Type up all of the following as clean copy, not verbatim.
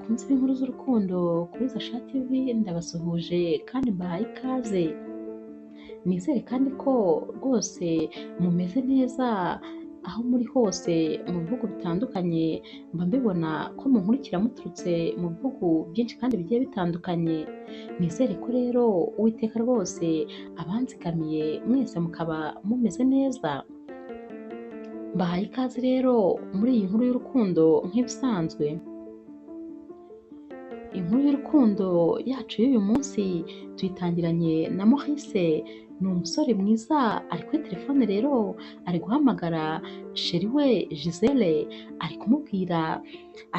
Bakunzi b'inkuru z'urukundo kuri Zasha TV ndabasuhuje kandi mbahaye ikaze. Nizere kandi ko rwose mumeze neza aho muri hose mu bihugu bitandukanye, mba mbibona ko munkurikira muturutse mu bihugu byinshi kandi bigiye bitandukanye. Nizere ko rero Uwiteka rwose abanzigamiye mwese mukaba mumeze neza. Mbahaye ikaze rero muri iyi nkuru y'urukundo nk'ibisanzwe. Inkuru y'urukundo yacu y'uyu munsi tuyitangiranye na Maurice, ni umusore mwiza ari kuri telefone rero ari guhamagara sheri we Gisele, ari kumubwira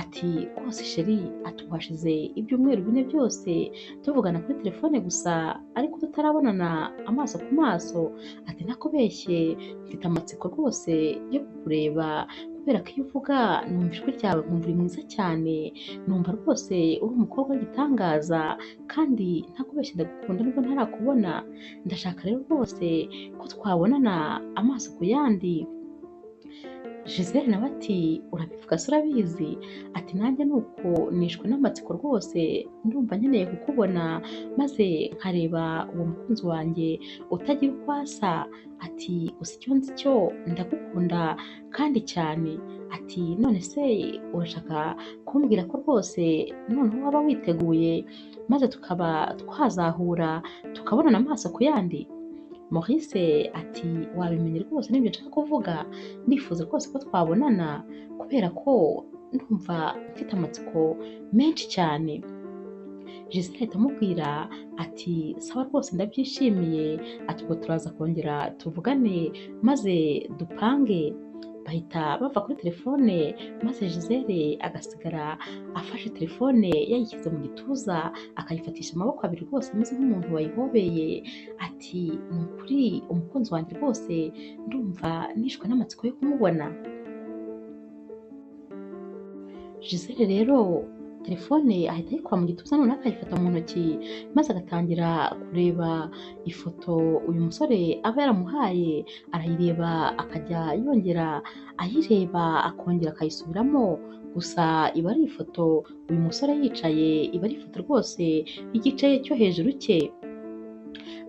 ati rwose sheri ati ubu hashize ibyumweru 4 byose tuvugana kuri telefone gusa ariko tutarabonana amaso ku maso, ati ntakubeshye mfite amatsiko rwose yo kukureba kubera ko iyo uvuga numva ijwi ryawe nkumva uri mwiza cyane, numva rwose uri umukobwa w'igitangaza kandi ntakubeshye ndagukunda nubwo ntarakubona, ndashaka rero rwose ko twabonana amaso ku yandi. Gisele nawe ati urabivuga se urabizi? Ati nanjye nuko nishwe n'amatsiko rwose ndumva nkeneye kukubona maze nkareba uwo mukunzi wanjye utagira uko asa, ati gusa icyo nzi cyo ndagukunda kandi cyane, ati none se urashaka kumbwira ko rwose noneho waba witeguye maze tukaba twazahura tukabonana amaso ku yandi? Maurice ati wabimenye rwose nibyo nshaka kuvuga, ndifuza rwose ko twabonana kubera ko ndumva mfite amatsiko menshi cyane. Gisele ahita amubwira ati sawa rwose ndabyishimiye, ati ubwo turaza kongera tuvugane maze dupange. Bahita bava kuri telefone maze Gisele agasigara afashe telefone yayishyize mu gituza akayifatisha amaboko abiri rwose ameze nk'umuntu wayihobeye, ati ni ukuri umukunzi wanjye rwose ndumva nishwe n'amatsiko yo kumubona. Gisele rero telefone ahita ayikura mu gituza noneho akayifata mu ntoki maze agatangira kureba ifoto uyu musore aba yaramuhaye, arayireba akajya yongera ayireba akongera akayisubiramo, gusa iba ari ifoto uyu musore yicaye, iba ari ifoto rwose y'igice cyo hejuru cye.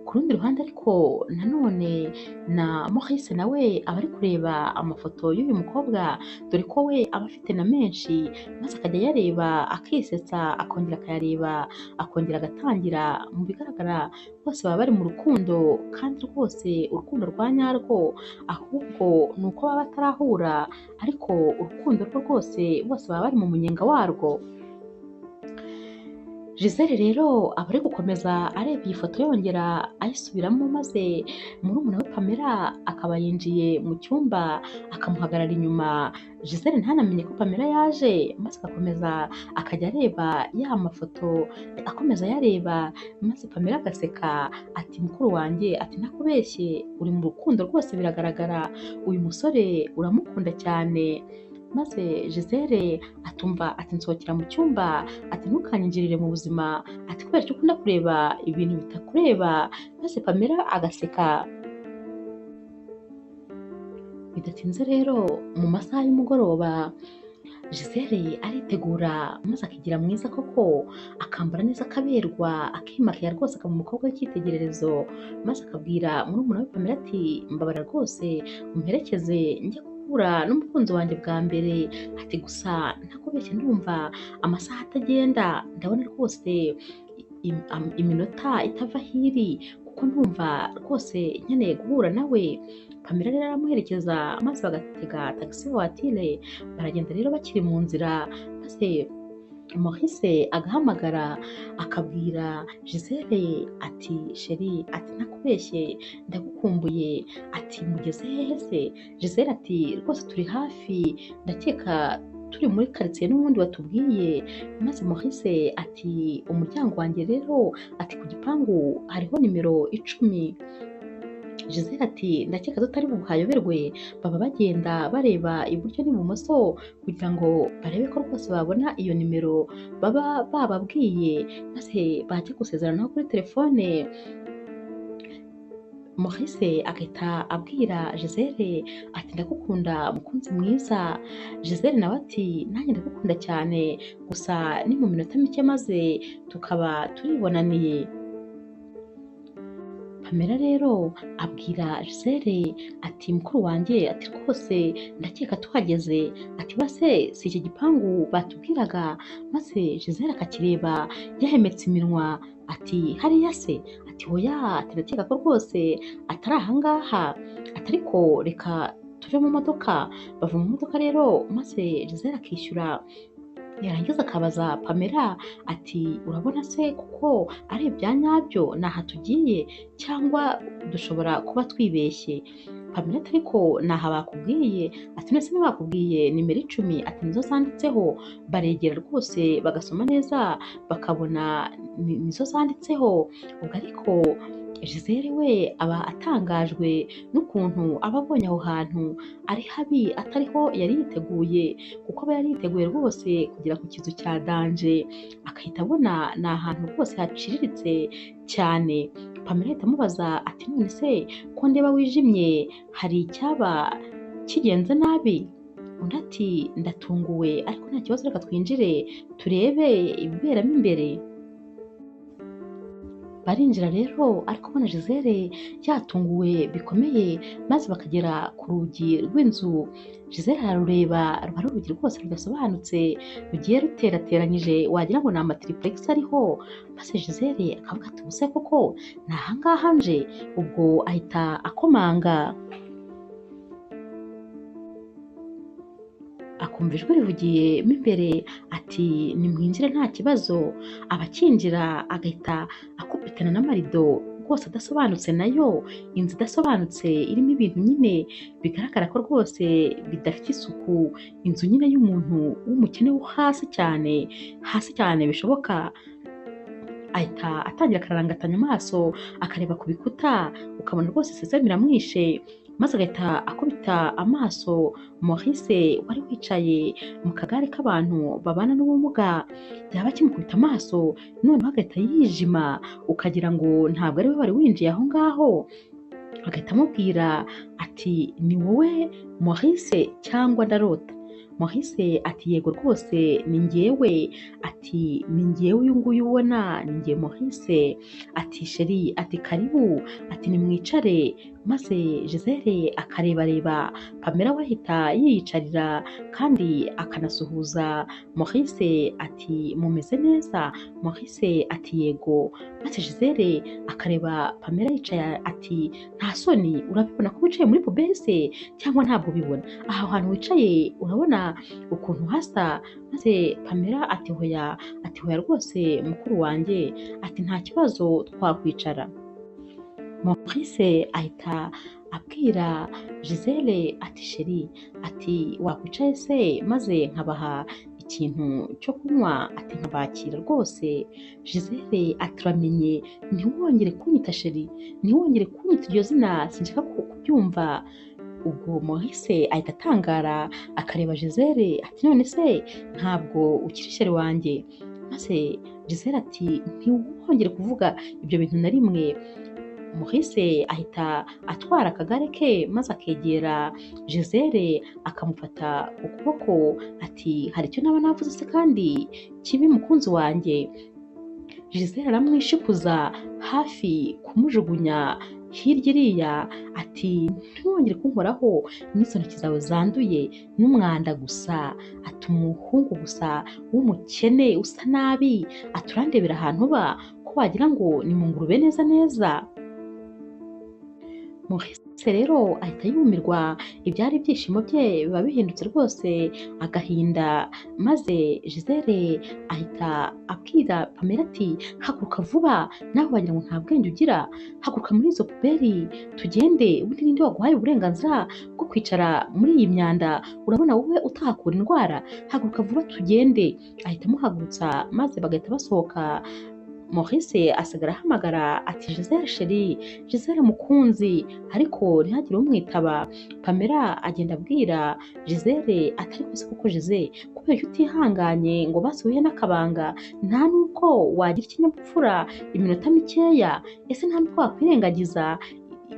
Ku rundi ruhande ariko nanone na Maurice nawe aba ari kureba amafoto y'uyu mukobwa dore ko we aba afite na menshi, maze akajya ayareba akisetsa akongera akayareba akongera agatangira, mu bigaragara bose baba bari mu rukundo kandi rwose urukundo rwa nyarwo, ahubwo ni uko baba batarahura ariko urukundo rwo rwose bose baba bari mu munyenga warwo. Gisele rero aba ari gukomeza areba iyi foto yongera ayisubiramo maze murumuna we Pamela akaba yinjiye mu cyumba akamuhagarara inyuma, Gisele ntanamenye ko Pamela yaje maze agakomeza akajya areba ya mafoto akomeza ayareba, maze Pamela agaseka ati mukuru wanjye ati ntakubeshye uri mu rukundo rwose biragaragara, uyu musore uramukunda cyane. Maze Gisele atumva ati nsohokera mu cyumba, ati ntukanyinjirire mu buzima, ati kubera icyo ukunda kureba ibintu bitakureba, maze Pamela agaseka. Bidatinze rero mu masaha y'umugoroba Gisele aritegura maze akigira mwiza koko, akambara neza akaberwa, akimakiya rwose akaba umukobwa w'icyitegererezo, maze akabwira murumuna we Pamela ati mbabara rwose umperekeze njye guhura n'umukunzi wanjye bwa mbere, ati gusa ntakubeshye ndumva amasaha atagenda, ndabona rwose iminota itava aho iri kuko ndumva rwose nkeneye guhura nawe. Pamela rero aramuherekeza maze bagatega tagisi voiture, baragenda rero bakiri mu nzira maze Maurice agahamagara akabwira Gisele ati sheri ati ntakubeshye ndagukumbuye, ati mugeze hehe se? Gisele ati rwose turi hafi ndakeka turi muri karitsiye n'ubundi watubwiye, maze Maurice ati umuryango wanjye rero ati ku gipangu hariho nimero 10. Gisele ati ndakeka tutari buhayoberwe, baba bagenda bareba iburyo n'ibumoso kugira ngo barebe ko rwose babona iyo nimero baba bababwiye, maze bajya gusezeranaho kuri telefone. Maurice agahita abwira Gisele ati ndagukunda mukunzi mwiza. Gisele nawe ati nanjye ndagukunda cyane, gusa ni mu minota mike maze tukaba turibonaniye. Pamela rero abwira Gisele ati mukuru wanjye, ati rwose ndakeka tuhageze, ati base si iki gipangu batubwiraga? Maze Gisele akakireba yahemetse iminwa ati hariya se? Ati hoya, ati ndakeka ko rwose atari ahangaha, ati ariko reka tuve mu modoka. Bava mu modoka rero maze Gisele akishyura, yarangiza akabaza Pamela ati urabona se kuko ari ibya nyabyo ni aha tugiye cyangwa dushobora kuba twibeshye? Pamela ati ariko ni aha bakubwiye, ati none se ntibakubwiye nimero 10? Ati nizo zanditseho. Baregera rwose bagasoma neza bakabona nizo zanditseho. Ubwo ariko Gisele we aba atangajwe n'ukuntu aba abonye aho hantu ari habi atariho yari yiteguye, kuko aba yari yiteguye rwose kugera ku kizu cya danje, agahita abona ni ahantu rwose haciriritse cyane. Pamela ahita amubaza ati none se ko ndeba wijimye hari icyaba kigenze nabi? Undi ati ndatunguwe ariko nta kibazo, reka twinjire turebe ibiberamo imbere. Barinjira rero ariko ubona Gisele yatunguwe bikomeye, maze bakagera ku rugi rw'inzu. Gisele ararureba, ruba ari urugi rwose rudasobanutse, rugiye ruterateranyije wagira ngo ni amatiripurexi ariho. Maze Gisele akavuga ati ubuse koko ni ahangaha nje? Ubwo ahita akomanga, akumva ijwi rivugiye mo imbere ati nimwinjire nta kibazo. Abakinjira agahita akubitana n'amarido rwose adasobanutse, nayo inzu idasobanutse irimo ibintu nyine bigaragara ko rwose bidafite isuku, inzu nyine y'umuntu w'umukene wo hasi cyane, hasi cyane bishoboka. Ahita atangira akarangatanya amaso akareba ku bikuta, ukabona rwose isesemi iramwishe, maze agahita akubita amaso Maurice wari wicaye mu kagare k'abantu babana n'ubumuga. Yaba akimukubita amaso noneho agahita yijima, ukagira ngo ntabwo ari we wari winjiye aho ngaho. Agahita amubwira ati ni wowe Maurice cyangwa ndarota? Maurice ati yego rwose ni njyewe, ati ni njyewe uyu nguyu ubona, ni njye Maurice. Ati sheri, ati karibu, ati nimwicare. Maze Gisele akarebareba Pamela we ahita yiyicarira kandi akanasuhuza Maurice ati mumeze neza? Maurice ati yego. Maze Gisele akareba Pamela yicaye ati nta soni, urabibona ko wicaye muri puberi se cyangwa ntabwo ubibona? Aha hantu wicaye urabona ukuntu hasa? Maze Pamela ati hoya, ati hoya rwose mukuru wanjye, ati nta kibazo twakwicara. Maurice ahita abwira Gisele ati sheri, ati wakwicaye se maze nkabaha ikintu cyo kunywa, ati nkabakira rwose. Gisele ati uramenye ntiwongere kunyita sheri, ntiwongere kunyita iryo zina, sinshaka kubyumva. Ubwo Maurice ahita atangara akareba Gisele ati none se ntabwo ukiri sheri wanjye? Maze Gisele ati ntiwongere kuvuga ibyo bintu na rimwe. Maurice ahita atwara akagare ke maze akegera Gisele akamufata ukuboko ati hari icyo naba navuze se kandi kibi mukunzi wanjye? Gisele aramwishikuza hafi kumujugunya hirya iriya ati ntiwongere kunkoraho n'izo ntoki zawe zanduye n'umwanda gusa, ati umuhungu gusa w'umukene usa nabi, ati urandebera ahantu uba ko wagira ngo ni mu ngurube neza neza. Maurice rero ahita yumirwa, ibyari ibyishimo bye biba bihindutse rwose agahinda. Maze Gisele ahita abwira Pamela ati haguruka vuba, nawe wagira ngo nta bwenge ugira, haguruka muri izo puberi tugende, ubundi ninde waguhaye uburenganzira bwo kwicara muri iyi myanda? Urabona wowe utahakura indwara, haguruka vuba tugende. Ahita amuhagurutsa maze bagahita basohoka. Maurice asigara ahamagara ati Gisele sheri, Gisele mukunzi, ariko ntihagire umwitaba. Pamela agenda abwira Gisele ati ariko se koko Gisele, kubera ko utihanganye ngo basubiye n'akabanga, nta nubwo wagira ikinyabupfura iminota mikeya, ese nta nubwo wakwirengagiza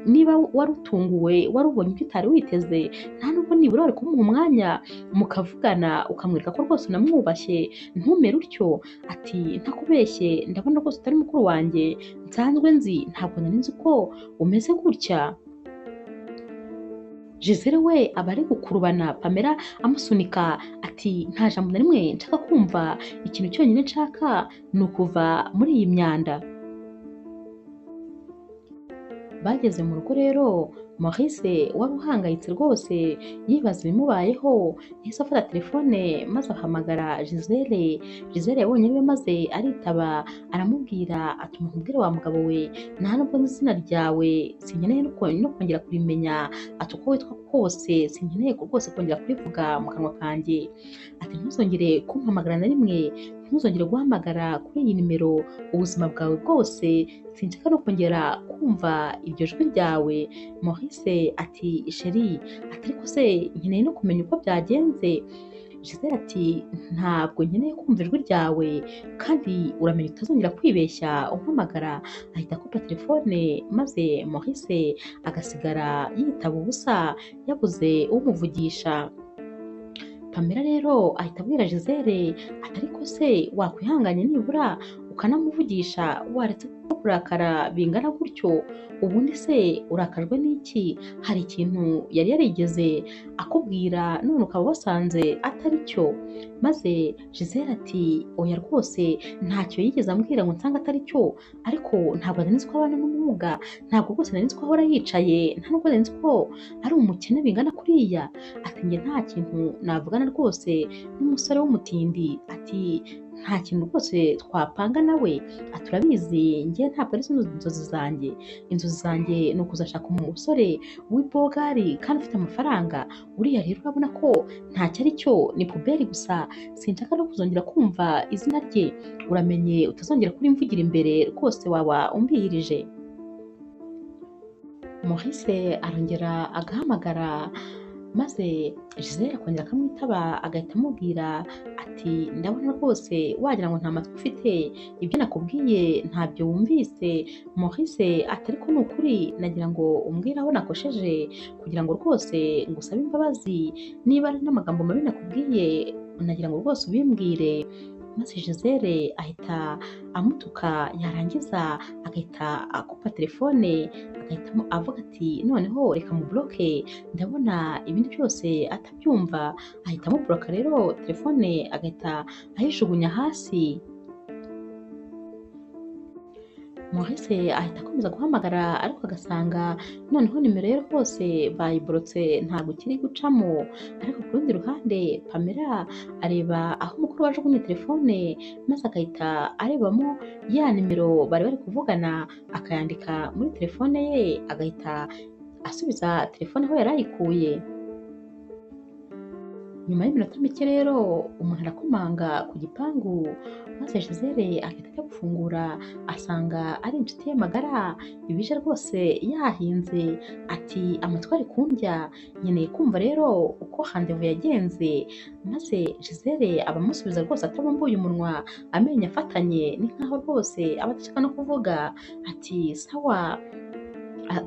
Niba warutunguwe, wari ubonye ibyo utari witeze, nta nubwo nibura wari kumuha umwanya mukavugana, ukamwereka ko rwose unamwubashye, ntumere utyo. Ati ntakubeshye, ndabona rwose utari mukuru wanjye nsanzwe nzi, ntabwo nari nzi ko umeze gutya. Gisele we aba ari gukurubana Pamela amusunika, ati nta jambo na rimwe nshaka kumva, ikintu cyonyine nshaka ni ukuva muri iyi myanda. Bageze mu rugo rero, Maurice wari uhangayitse rwose yibaza ibimubayeho, yahise afata telefone maze ahamagara Gisele. Gisele yabonye ariwe maze aritaba, aramubwira ati umubwire wa mugabo we, nta nubwo nzi izina ryawe, sinkeneye no kongera kurimenya, ati uko witwa kose sinkeneye rwose kongera kurivuga mu kanwa kanjye, ati ntuzongere kumpamagara na rimwe, ntuzongere guhamagara kuri iyi nimero ubuzima bwawe bwose, sinshaka no kongera kumva iryo jwi ryawe. Maurice ati chérie, ati ariko se nkeneye no kumenya uko byagenze. Gisele ati ntabwo nkeneye kumva ijwi ryawe, kandi uramenya utazongera kwibeshya umpamagara. Ahita akupa telefone maze Maurice agasigara yitaba ubusa, yabuze umuvugisha. Pamela rero ahita abwira Gisele ati ariko se wakwihanganye nibura ukanamuvugisha, waretse kurakara bingana gutyo, ubundi se urakajwe n'iki? Hari ikintu yari yarigeze akubwira none ukaba wasanze atari cyo? Maze Gisele ati oya rwose ntacyo yigeze ambwira ngo nsange atari cyo, ariko ntabwo nari nzi ko abana n'ubumuga, ntabwo rwose nari nzi ko ahora yicaye, nta nubwo nari nzi ko ari umukene bingana kuriya. Ati njye nta kintu navugana rwose n'umusore w'umutindi, ati nta kintu rwose twapanga nawe, ati urabizi njye ntabwo ari zo nzozi zanjye, inzozi zanjye ni ukuzashaka umusore w'ibogari kandi ufite amafaranga, uriya rero urabona ko ntacyo ari cyo, ni puberi gusa, sinshaka no kuzongera kumva izina rye, uramenye utazongera kurimvugira imbere rwose waba umbihirije. Maurice arongera agahamagara maze Gisele akongera akamwitaba, agahita amubwira ati ndabona rwose wagira ngo nta matwi ufite, ibyo nakubwiye ntabyo wumvise. Maurice ati ariko ni ukuri nagira ngo umbwire aho nakosheje kugira ngo rwose ngusabe imbabazi, niba ari n'amagambo mabi nakubwiye nagira ngo rwose ubimbwire. Maze Gisele ahita amutuka, yarangiza agahita akupa telefone, agahita avuga ati noneho reka mubloke, ndabona ibindi byose atabyumva. Ahita amubloka rero telefone agahita ayijugunya hasi. Maurice ahita akomeza guhamagara ariko agasanga noneho nimero ye rwose bayiborotse ntabwo ikiri gucamo. Ariko ku rundi ruhande Pamela areba aho mukuru we ajugunye telefone maze agahita arebamo ya nimero bari bari kuvugana, akayandika muri telefone ye, agahita asubiza telefone aho yari ayikuye. Nyuma y'iminota mike rero umuntu arakomanga ku gipangu, maze Gisele agahita ajya gufungura, asanga ari inshuti ye magara ibije rwose yahinze, ati amatwi ari kundya, nkeneye kumva rero uko handevu yagenze. Maze Gisele abamusubiza rwose atabumbuye umunwa, amenyo afatanye, ni nkaho rwose aba adashaka no kuvuga, ati sawa.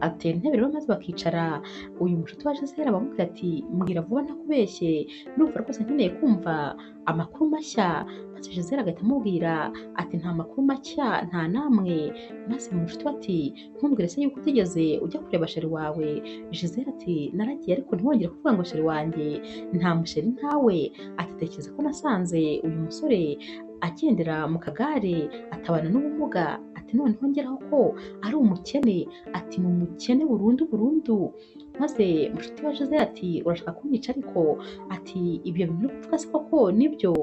Atera intebe rero maze bakicara. Uyu mushuti wa Gisele abamubwira ati mbwira vuba ntakubeshye, ndumva rwose nkeneye kumva amakuru mashya. Maze Gisele agahita amubwira ati nta makuru mashya nta namwe. Maze mushuti we ati ntumbwire se yuko utigeze ujya kureba chéri wawe. Gisele ati naragiye ariko ntiwongere kuvuga ngo chéri wanjye, nta muchéri ntawe. Ati tekereza ko nasanze uyu musore agendera mu kagare atabana n'ubumuga, ati noneho ngeraho ko ari umukene, ati ni umukene burundu burundu. Maze mushuti wa Gisele ati urashaka kunyica ariko, ati ibyo bintu uri kuvuga se koko nibyo?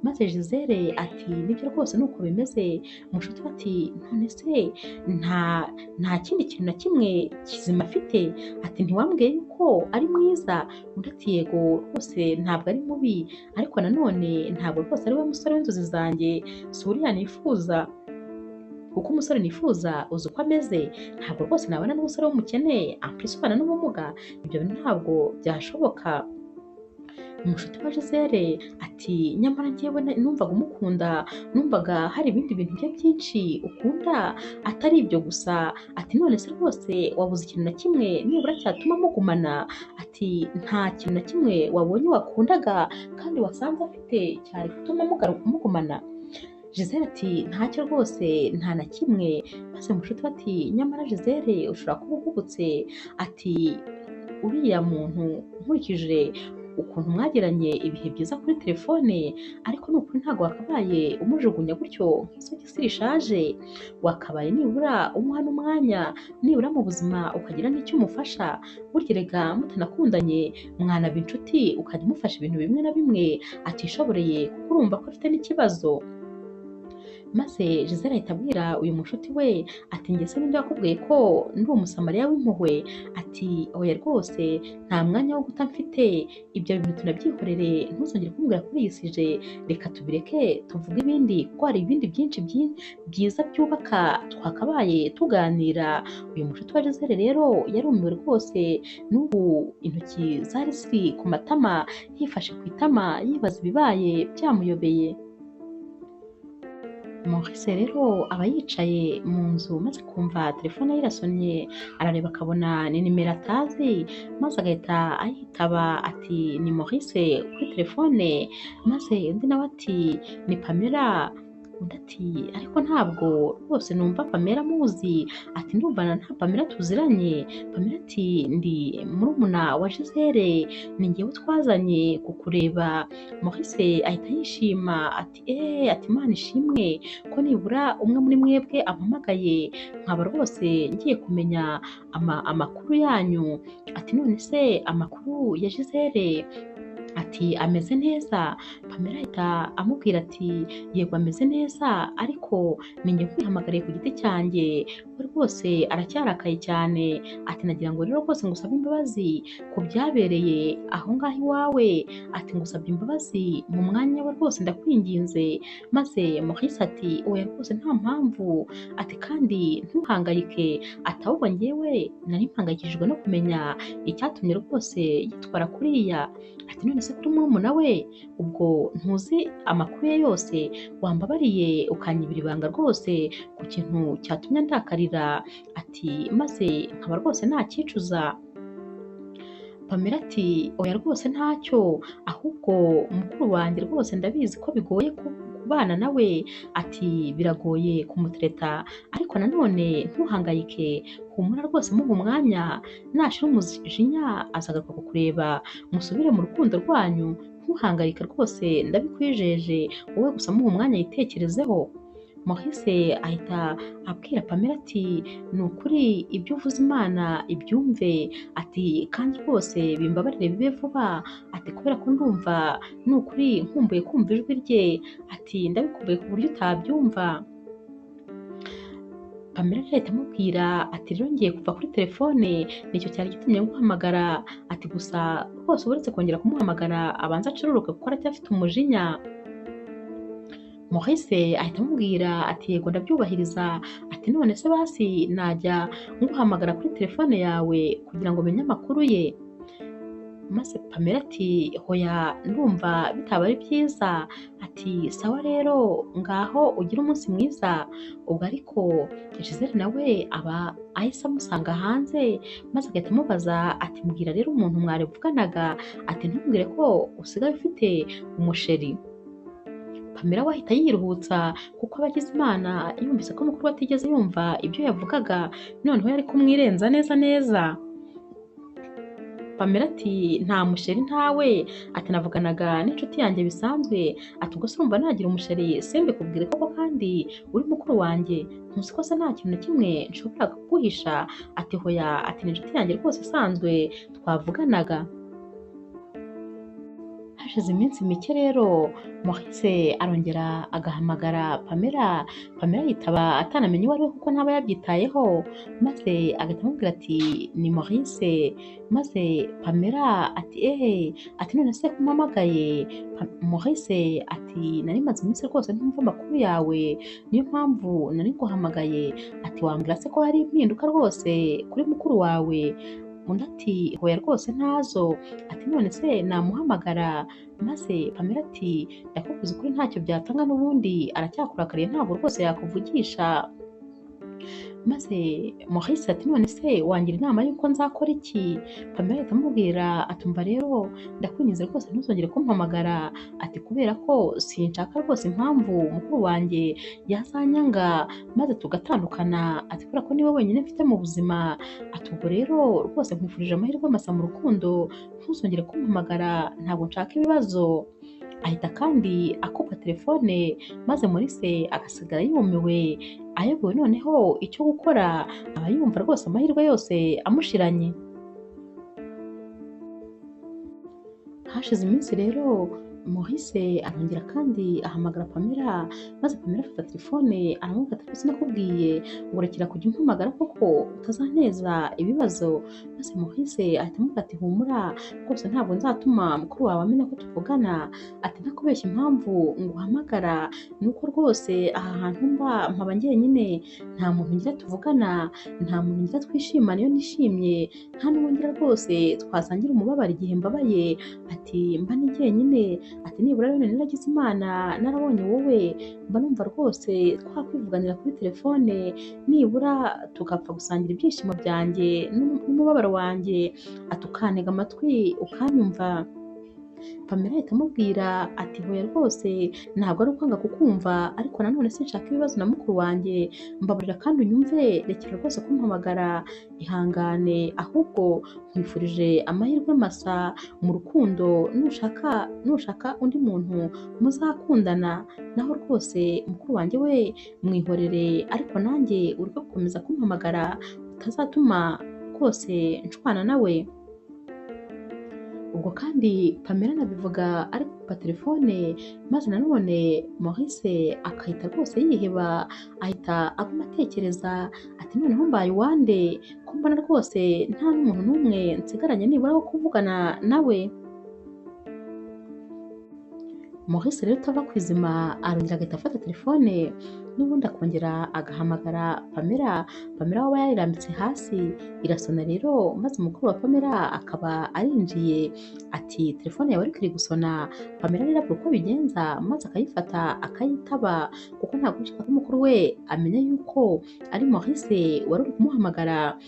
Maze Gisele ati nibyo rwose ni uko bimeze. Mushuti we ati none se nta kindi kintu na kimwe kizima afite? Ati ntiwambwiye yuko ari mwiza? Undi ati yego rwose ntabwo ari mubi, ariko nanone ntabwo rwose ari we musore w'inzozi zanjye, si uriya nifuza, kuko umusore nifuza uzi uko ameze, ntabwo rwose nabana n'umusore w'umukene ampulisi ubana n'ubumuga, ibyo bintu ntabwo byashoboka. Umushuti wa Gisele ati nyamara njyewe numvaga umukunda, numvaga hari ibindi bintu bye byinshi ukunda atari ibyo gusa, ati none se rwose wabuze ikintu na kimwe nibura cyatuma mugumana, ati nta kintu na kimwe wabonye wakundaga kandi wasanze afite cyari gutuma mugumana. Gisele ati ntacyo rwose nta na kimwe. Maze mushuti we ati nyamara Gisele ushobora kuba uhubutse, ati uriya muntu nkurikije ukuntu mwagiranye ibihe byiza kuri telefone, ariko ni ukuri ntabwo wakabaye umujugunya gutyo nk'isogisi rishaje, wakabaye nibura umuha n'umwanya, nibura mu buzima ukagira n'icyo umufasha, burya erega mutanakundanye mwanaba inshuti ukajya umufasha ibintu bimwe na bimwe atishoboreye kuko urumva ko afite n'ikibazo. Maze Gisele ahita abwira uyu mushuti we ati njye se ninde wakubwiye ko ndi umusamariya w'impuhwe, ati oya rwose nta mwanya wo guta mfite, ibyo bintu tunabyihorere ntuzongere kumbwira kuri iyi sije, reka tubireke tuvuge ibindi kuko hari ibindi byinshi byiza byubaka twakabaye tuganira. Uyu mushuti wa Gisele rero yarumiwe rwose, n'ubu intoki zari ziri ku matama yifashe ku itama yibaza ibibaye byamuyobeye. Maurice rero aba yicaye mu nzu maze kumva telefone ye irasonnye, arareba akabona ni nimero atazi, maze agahita ayitaba ati ni Maurice kuri telefone, maze undi nawe ati ni Pamela, undi ati ariko ntabwo rwose numva Pamela muzi, ati ndumva nta Pamela tuziranye. Pamela ati ndi murumuna wa Gisele, ni njyewe twazanye kukureba. Maurice ahita yishima ati ati Imana ishimwe ko nibura umwe muri mwebwe ampamagaye nkaba rwose ngiye kumenya amakuru yanyu, ati none se amakuru ya Gisele ati ameze neza. Pamela ahita amubwira ati yego ameze neza, ariko ni njye nkwihamagariye ku giti cyanjye, we rwose aracyarakaye cyane, ati nagira ngo rero rwose ngusabe imbabazi ku byabereye aho ngaho iwawe, ati ngusabye imbabazi mu mwanya we rwose ndakwinginze. Maze Maurice ati oya rwose nta mpamvu, ati kandi ntuhangayike, ati ahubwo njyewe nari mpangayikishijwe no kumenya icyatumye rwose yitwara kuriya, ati none se kuri murumuna we ubwo ntuzi amakuru ye yose, wambabariye ukanyibira ibanga rwose ku kintu cyatumye ndakarira, ati maze nkaba rwose nacyicuza. Pamela ati oya rwose ntacyo, ahubwo mukuru wanjye rwose ndabizi ko bigoye kubana nawe, ati biragoye kumutereta, ariko nanone ntuhangayike, humura rwose muhe umwanya, nashira umujinya azagaruka kukureba, musubire mu rukundo rwanyu, ntuhangayike rwose ndabikwijeje, wowe gusa muhe umwanya yitekerezeho. Maurice ahita abwira Pamela ati ni ukuri ibyo uvuze Imana ibyumve, ati kandi rwose bimbabarire bibe vuba, ati kubera ko ndumva ni ukuri nkumbuye kumva ijwi rye, ati ndabikumbuye ku buryo utabyumva. Pamela ahita amubwira ati rero ngiye kuva kuri telefone nicyo cyari gitumye nguhamagara, ati gusa rwose uretse kongera kumuhamagara abanza acururuke kuko aracyafite umujinya. Maurice ahita amubwira ati yego ndabyubahiriza, ati none se basi najya nguhamagara kuri telefone yawe kugira ngo menye amakuru ye. Maze Pamela ati hoya ndumva bitaba ari byiza, ati sawa rero ngaho ugire umunsi mwiza. Ubwo ariko Gisele nawe aba ahise amusanga hanze, maze agahita amubaza ati mbwira rero umuntu mwari muvuganaga, ati ntumbwire ko usigaye ufite umusheri. Pamela we ahita yiruhutsa kuko aba agize Imana yumvise ko mukuru we atigeze yumva ibyo yavugaga, noneho yari kumwirenza neza neza. Pamela ati nta musheri ntawe, ati navuganaga n'inshuti yanjye bisanzwe, ati ubwo se urumva nagira umusheri simbikubwire koko kandi uri mukuru wanjye, ntuzi ko se nta kintu na kimwe nshobora kuguhisha, ati hoya, ati ni inshuti yanjye rwose isanzwe twavuganaga. Hashize iminsi mike rero Maurice arongera agahamagara Pamela, Pamela yitaba atanamenye uwo ari we kuko ntaba yabyitayeho, maze agahita amubwira ati ni Maurice, maze Pamela ati ehe, ati none se ko umpamagaye? Maurice ati nari maze iminsi rwose ntumva amakuru yawe, niyo mpamvu nari nguhamagaye, ati wambwira se ko hari impinduka rwose kuri mukuru wawe? Undi ati hoya rwose ntazo. Ati none se namuhamagara? Maze Pamela ati ndakubwiza ukuri ntacyo byatanga n'ubundi aracyakurakariye ntabwo rwose yakuvugisha. Maze Maurice ati none se wangira inama y'uko nzakora iki? Pamela ahita amubwira atumva rero ndakwinginze rwose ntuzongere kumpamagara, ati kubera ko sinshaka rwose impamvu mukuru wanjye yazanyanga maze tugatandukana, ati kubera ko niwe wenyine mfite mu buzima, ati ubwo rero rwose nkwifurije amahirwe masa mu rukundo, ntuzongere kumpamagara ntabwo nshaka ibibazo. Ahita kandi akupa telefone maze Maurice agasigara yumiwe ayobewe noneho icyo gukora, aba yumva rwose amahirwe yose amushiranye. Hashize iminsi rero Maurice arongera kandi ahamagara Pamela, maze Pamela afata telefone aramubwira ati rwose nakubwiye ngo rekera kujya umpamagara koko utazanteza ibibazo. Maze Maurice ahita amubwira ati humura rwose ntabwo nzatuma mukuru wawe amenya ko tuvugana, ati ntakubeshya impamvu nguhamagara ni uko rwose aha hantu mba mpaba njyenyine, nta muntu ngira tuvugana, nta muntu ngira twishimana iyo nishimye, nta n'uwo ngira rwose twasangira umubabaro igihe mbabaye, ati mba ni jyenyine, ati nibura rero naragize Imana narabonye wowe, mba numva rwose twakwivuganira kuri telefone nibura tugapfa gusangira ibyishimo byanjye n'umubabaro wanjye, ati ukantega amatwi ukanyumva. Pamela ahita amubwira ati hoya rwose ntabwo ari ukwanga kukumva, ariko nanone sinshaka ibibazo na mukuru wanjye, mbabarira kandi unyumve, rekera rwose kumpamagara, ihangane, ahubwo nkwifurije amahirwe masa mu rukundo, nushaka undi muntu muzakundana, naho rwose mukuru wanjye we mwihorere, ariko nanjye ureke gukomeza kumpamagara utazatuma rwose nshwana nawe. Ubwo kandi Pamela anabivuga ari kupa telefone, maze nanone Maurice akahita rwose yiheba, ahita aguma atekereza ati noneho mbaye uwande ko mbona rwose nta n'umuntu n'umwe nsigaranye nibura wo kuvugana nawe. Maurice rero utava ku izima arongera agahita afata telefone n'ubundi akongera agahamagara Pamela, Pamela waba yarirambitse hasi irasona rero, maze umukuru wa Pamela akaba arinjiye ati telefone yawe ariko iri gusona. Pamela rero abura uko abigenza maze akayifata akayitaba, kuko ntabwo ashaka ko mukuru we amenya yuko ari Maurice wari uri kumuhamagara.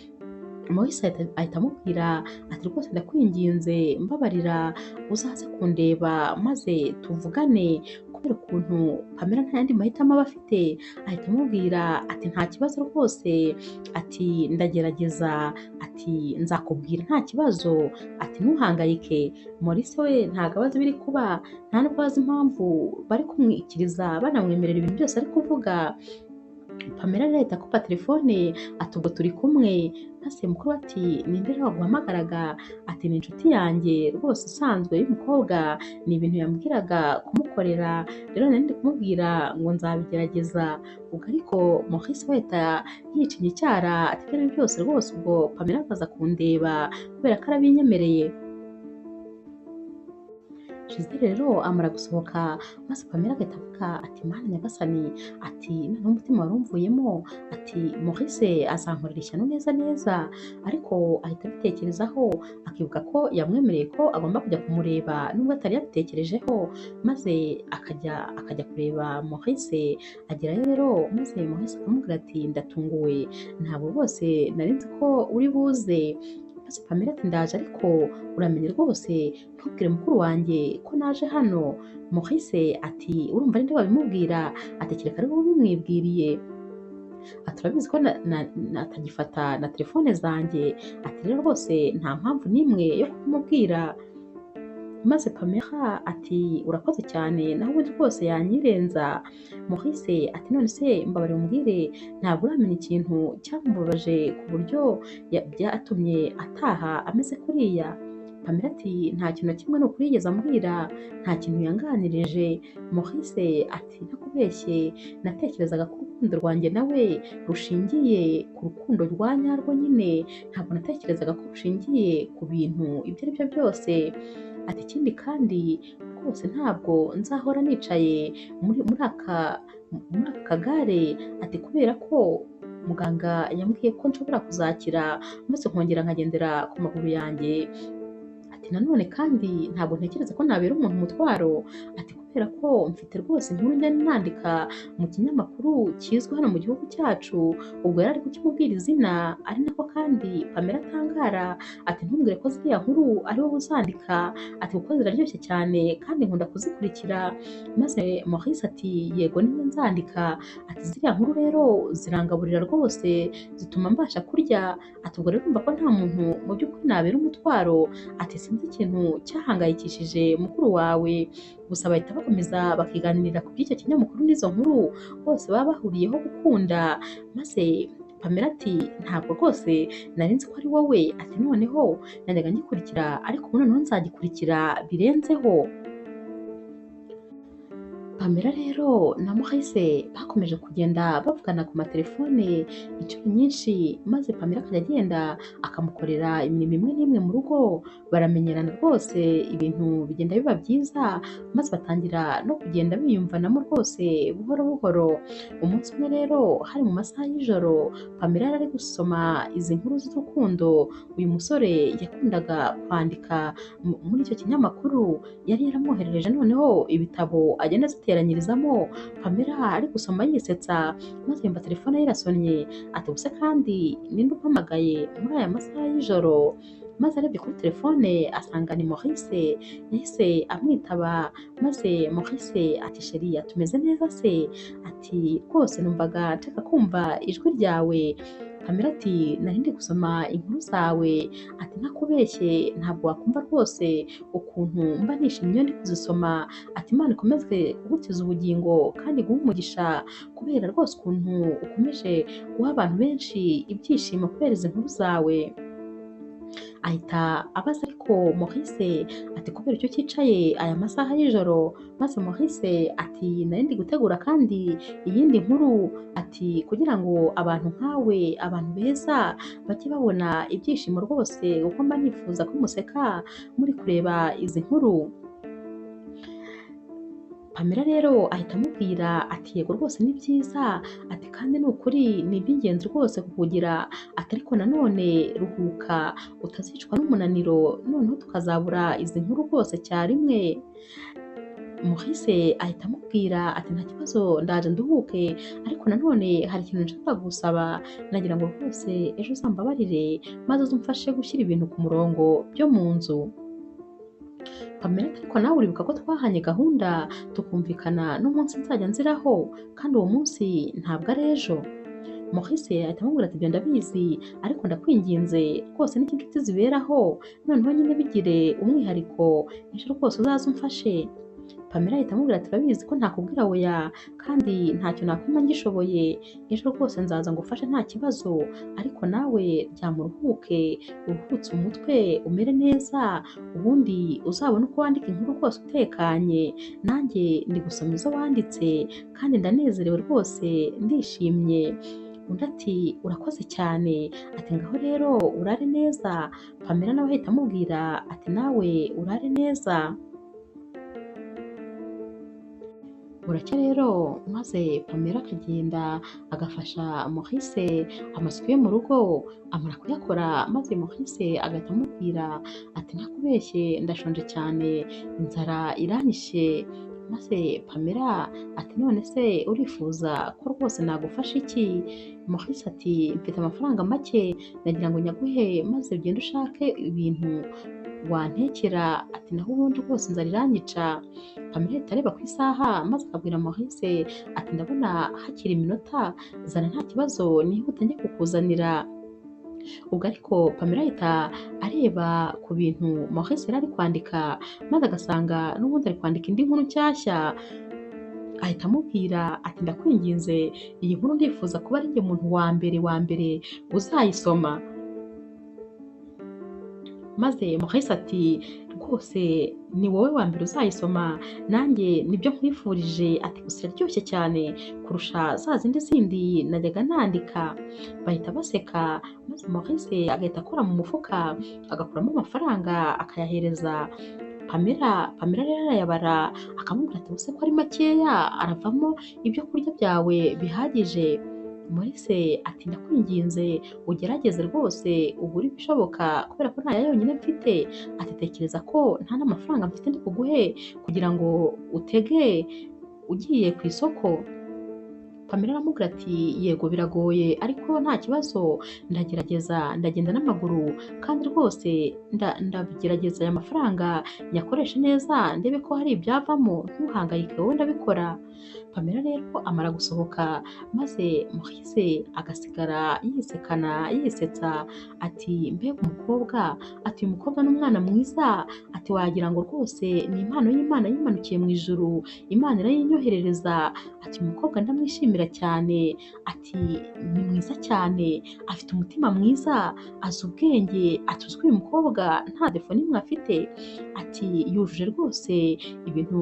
Maurice ahita amubwira ati rwose ndakwinginze mbabarira uzaze kundeba maze tuvugane, kubera ukuntu Pamela nta yandi mahitamo aba afite, ahita amubwira ati nta kibazo rwose, ati ndagerageza, ati nzakubwira nta kibazo, ati ntuhangayike. Maurice we ntabwo abazi ibiri kuba, nta nubwo azi impamvu bari kumwikiriza banamwemerera ibintu byose ari kuvuga. Pamela rero ahita akupa telefone ati ubwo turi kumwe. Maze mukuru ati ninde rero waguhamagaraga? Ati ni inshuti yanjye rwose isanzwe y'umukobwa, ni ibintu yambwiraga kumukorera, rero nari ndi kumubwira ngo nzabigerageza. Ubwo ariko Maurice we ahita yicinya icyara ati ibyo ari byo byose rwose ubwo Pamela azaza kundeba kubera ko arabinyemereye. Gisele rero amara gusohoka maze Pamela agahita avuga ati Mana nyagasani, ati noneho umutima wari umvuyemo, ati Maurice azankorera ishyano neza neza. Ariko ahita abitekerezaho akibuka ko yamwemereye ko agomba kujya kumureba nubwo atari yabitekerejeho, maze akajya kureba Maurice. Agerayo rero maze Maurice akamubwira ati ndatunguwe, ntabwo rwose nari nzi ko uri buze. Maze Pamela ati ndaje ariko uramenye rwose ntubwire mukuru wanjye ko naje hano. Maurice ati urumva ninde wabimubwira? Ati kereka ari wowe ubimwibwiriye. Ati urabizi ko atagifata na telefone zanjye, ati rero rwose nta mpamvu n'imwe yo kumubwira. Maze Pamela ati urakoze cyane naho ubundi rwose yanyirenza. Maurice ati none se mbabarira umbwire, ntabwo uramenya ikintu cyamubabaje ku buryo byatumye ataha ameze kuriya? Pamela ati nta kintu na kimwe ni ukuri yigeze ambwira, nta kintu yanganirije. Maurice ati ntakubeshye, natekerezaga ko urukundo rwanjye nawe rushingiye ku rukundo rwa nyarwo nyine, ntabwo natekerezaga ko rushingiye ku bintu ibyo ari byo byose. Ati ikindi kandi rwose ntabwo nzahora nicaye muri aka kagare, ati kubera ko Muganga yambwiye ko nshobora kuzakira maze nkongera nkagendera ku maguru yanjye. Ati nanone kandi ntabwo ntekereza ko nabera umuntu umutwaro, ati kubera ko mfite rwose inkuru njya nandika mu kinyamakuru kizwi hano mu gihugu cyacu. Ubwo yari ari kukimubwira izina, ari nako kandi Pamela atangara, ati ntumbwire ko ziriya nkuru ari wowe uzandika, ati kuko ziraryoshye cyane kandi nkunda kuzikurikira. Maze Maurice ati yego niyo nzandika, ati ziriya nkuru rero zirangaburira rwose, zituma mbasha kurya, ati ubwo rero urumva ko nta muntu mu by'ukuri nabera umutwaro, ati sinzi ikintu cyahangayikishije mukuru wawe. Gusa bahita bakomeza bakiganirira ku by'icyo kinyamakuru n'izo nkuru bose baba bahuriyeho gukunda. Maze Pamela ati ntabwo rwose nari nzi ko ari wowe, ati noneho najyaga ngikurikira ariko ubu noneho nzagikurikira birenzeho. Pamela rero na Maurice bakomeje kugenda bavugana ku matelefone inshuro nyinshi, maze Pamela akajya agenda akamukorera imirimo imwe n'imwe mu rugo, baramenyerana rwose, ibintu bigenda biba byiza, maze batangira no kugenda biyumvanamo rwose buhoro buhoro. Umunsi umwe rero hari mu masaha y'ijoro, Pamela yari ari gusoma izi nkuru z'urukundo uyu musore yakundaga kwandika muri icyo kinyamakuru, yari yaramwoherereje noneho ibitabo agenda aziteranyirizamo. Pamela ari gusoma yisetsa, maze yumva telefone ye irasonnye, ati ubuse kandi ninde umpamagaye muri aya masaha y'ijoro? Maze arebye kuri telefone asanga ni Maurice, yahise amwitaba, maze Maurice ati sheri tumeze neza se? Ati rwose numvaga nshaka kumva ijwi ryawe. Pamela ati nari ndi gusoma inkuru zawe, ati ntakubeshye ntabwo wakumva rwose ukuntu mba nishimye iyo ndi kuzisoma, ati Imana ikomeze kugutiza ubugingo kandi iguhe umugisha kubera rwose ukuntu ukomeje guha abantu benshi ibyishimo kubera izi nkuru zawe. Ahita abaza ariko Maurice ati kubera icyo cyicaye aya masaha y'ijoro? Maze Maurice ati nari ndi gutegura kandi iyindi nkuru, ati kugira ngo abantu nkawe, abantu beza bajye babona ibyishimo rwose, kuko mba nifuza ko museka muri kureba izi nkuru. Pamela rero ahita amubwira ati yego rwose ni byiza, ati kandi ni ukuri ni iby'ingenzi rwose kukugira, ati ariko nanone ruhuka utazicwa n'umunaniro noneho tukazabura izi nkuru rwose cyarimwe. Maurice ahita amubwira ati nta kibazo ndaje nduhuke, ariko nanone hari ikintu nshaka gusaba, nagira ngo rwose ejo uzambabarire maze uzumfashe gushyira ibintu ku murongo byo mu nzu. Pamela ati ariko nawe uribuka ko twahanye gahunda tukumvikana n'umunsi nzajya nziraho, kandi uwo munsi ntabwo ari ejo. Maurice ahita amubwira ati ibyo ndabizi, ariko ndakwinginze rwose n'icyo inshuti ziberaho, noneho nyine bigire umwihariko, ejo rwose uzaze umfashe. Pamela ahita amubwira ati urabizi ko ntakubwira oya, kandi ntacyo nakwima ngishoboye, ejo rwose nzaza ngufashe nta kibazo, ariko nawe ryama uruhuke, uruhutse umutwe umere neza, ubundi uzabone uko wandika inkuru rwose utekanye, nanjye ndi gusoma izo wanditse kandi ndanezerewe rwose ndishimye. Undi ati urakoze cyane, ati ngaho rero urare neza. Pamela nawe ahita amubwira ati nawe urare neza. Buracya rero maze Pamela akagenda agafasha Maurice amasuku yo mu rugo, amara kuyakora maze Maurice agahita amubwira ati ntakubeshye ndashonje cyane, inzara iranyishe. Maze Pamela ati none se urifuza ko rwose nagufasha iki? Maurice ati mfite amafaranga make nagira ngo nyaguhe maze ugende ushake ibintu wantekera, ati naho ubundi rwose inzara iranyica. Pamela ahita areba ku isaha maze akabwira Maurice ati ndabona hakiri iminota, zana nta kibazo nihute njye kukuzanira. Ubwo ariko Pamela ahita areba ku bintu Maurice yari ari kwandika, maze agasanga n'ubundi ari kwandika indi nkuru nshyashya. Ahita amubwira ati ndakwinginze iyi nkuru ndifuza kuba ari njye muntu wa mbere uzayisoma. Maze Maurice ati rwose ni wowe wa mbere uzayisoma, nanjye nibyo nkwifurije, ati gusa iraryoshye cyane kurusha za zindi zindi najyaga nandika. Bahita baseka, maze Maurice agahita akora mu mufuka agakuramo amafaranga akayahereza Pamela. Pamela rero arayabara akamubwira ati ubuse ko ari makeya, aravamo ibyo kurya byawe bihagije. Maurice ati ndakwinginze ugerageze rwose ugure ibishoboka kubera ko ntaya yonyine mfite, ati tekereza ko nta n'amafaranga mfite ndi buguhe kugira ngo utege ugiye ku isoko. Pamela aramubwira ati yego biragoye ariko nta kibazo ndagerageza ndagenda n'amaguru kandi rwose ndagerageza aya mafaranga nyakoreshe neza ndebe ko hari ibyavamo, ntuhangayike wowe ndabikora. Pamela rero amara gusohoka maze Maurice agasigara yisekana yisetsa ati mbega umukobwa, ati uyu mukobwa ni umwana mwiza, ati wagira ngo rwose ni impano y'Imana yimanukiye mu ijuru, Imana irayinyoherereza, ati uyu mukobwa ndamwishimira cyane, ati ni mwiza cyane, afite umutima mwiza, azi ubwenge, ati uzwi uyu mukobwa nta defo n'imwe afite, ati yujuje rwose ibintu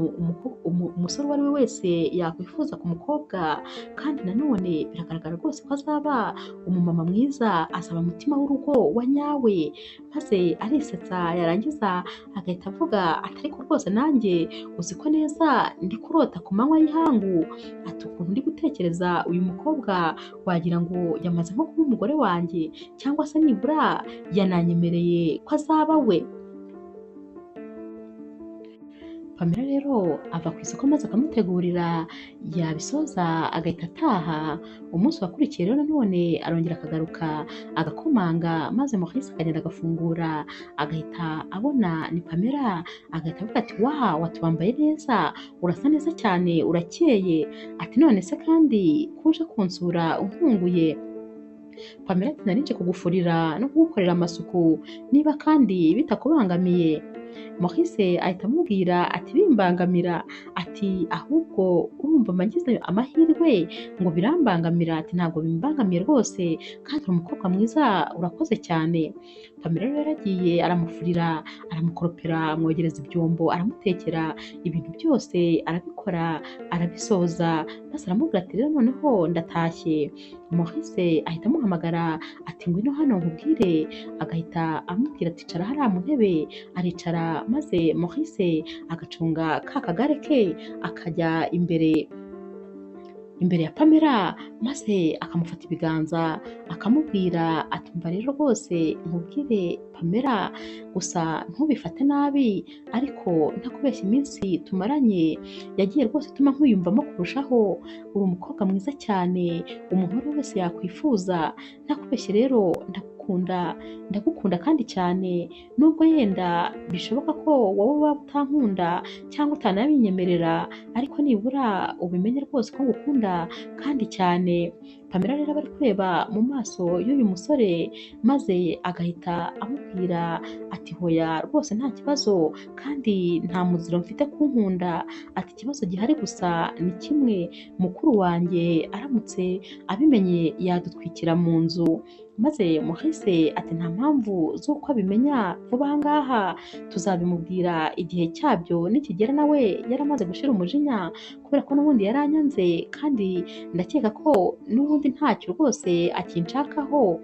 umusore uwo ari we wese yakwifuza ku mukobwa, kandi nanone biragaragara rwose ko azaba umumama mwiza, azaba umutima w'urugo wa nyawe. Maze arisetsa yarangiza agahita avuga ati ariko rwose nanjye uzi ko neza ndi kurota ku manywa y'ihangu, ati ukuntu ndi gutekereza uyu mukobwa wagira ngo yamaze nko kuba umugore wanjye cyangwa se nibura yananyemereye ko azaba we. Pamela rero ava ku isoko maze akamutegurira, yabisoza agahita ataha. Umunsi wakurikiye rero nanone arongera akagaruka agakomanga, maze Maurice akagenda agafungura, agahita abona ni Pamela, agahita avuga ati wawu, ati wambaye neza, urasa neza cyane, urakeye, ati none se kandi ko uje kunsura unkunguye? Pamela ati nari nje kugufurira no kugukorera amasuku niba kandi bitakubangamiye. Maurice ahita amubwira ati bimbangamira, ati ahubwo urumva mba ngize amahirwe ngo birambangamira, ati ntabwo bimbangamiye rwose kandi uri umukobwa mwiza urakoze cyane. Pamela rero yaragiye aramufurira, aramukoropera, amwogereza ibyombo, aramutekera, ibintu byose arabikora arabisoza, maze aramubwira ati rero noneho ndatashye. Maurice ahita amuhamagara ati ngwino hano nkubwire, agahita amubwira ati icara hariya mu ntebe, aricara maze Maurice agacunga ka kagare ke akajya imbere ya Pamela, maze akamufata ibiganza akamubwira ati umva rero rwose nkubwire Pamela, gusa ntubifate nabi ariko ntakubeshya iminsi tumaranye yagiye rwose ituma nkwiyumvamo kurushaho, uri umukobwa mwiza cyane umuntu uwo ari we wese yakwifuza, ntakubeshye rero ndagukunda, ndagukunda kandi cyane, nubwo yenda bishoboka ko wowe waba utankunda cyangwa utanabinyemerera, ariko nibura ubimenye rwose ko ngukunda kandi cyane. Pamela rero aba ari kureba mu maso y'uyu musore maze agahita amubwira ati hoya rwose nta kibazo kandi nta muziro mfite kunkunda, ati ikibazo gihari gusa ni kimwe, mukuru wanjye aramutse abimenye yadutwikira mu nzu. Maze Maurice ati nta mpamvu z'uko abimenya vuba aha ngaha, tuzabimubwira igihe cyabyo nikigera, nawe yaramaze gushira umujinya kubera ko n'ubundi yaranyanze kandi ndakeka ko n'ubundi ntacyo rwose akinshakaho,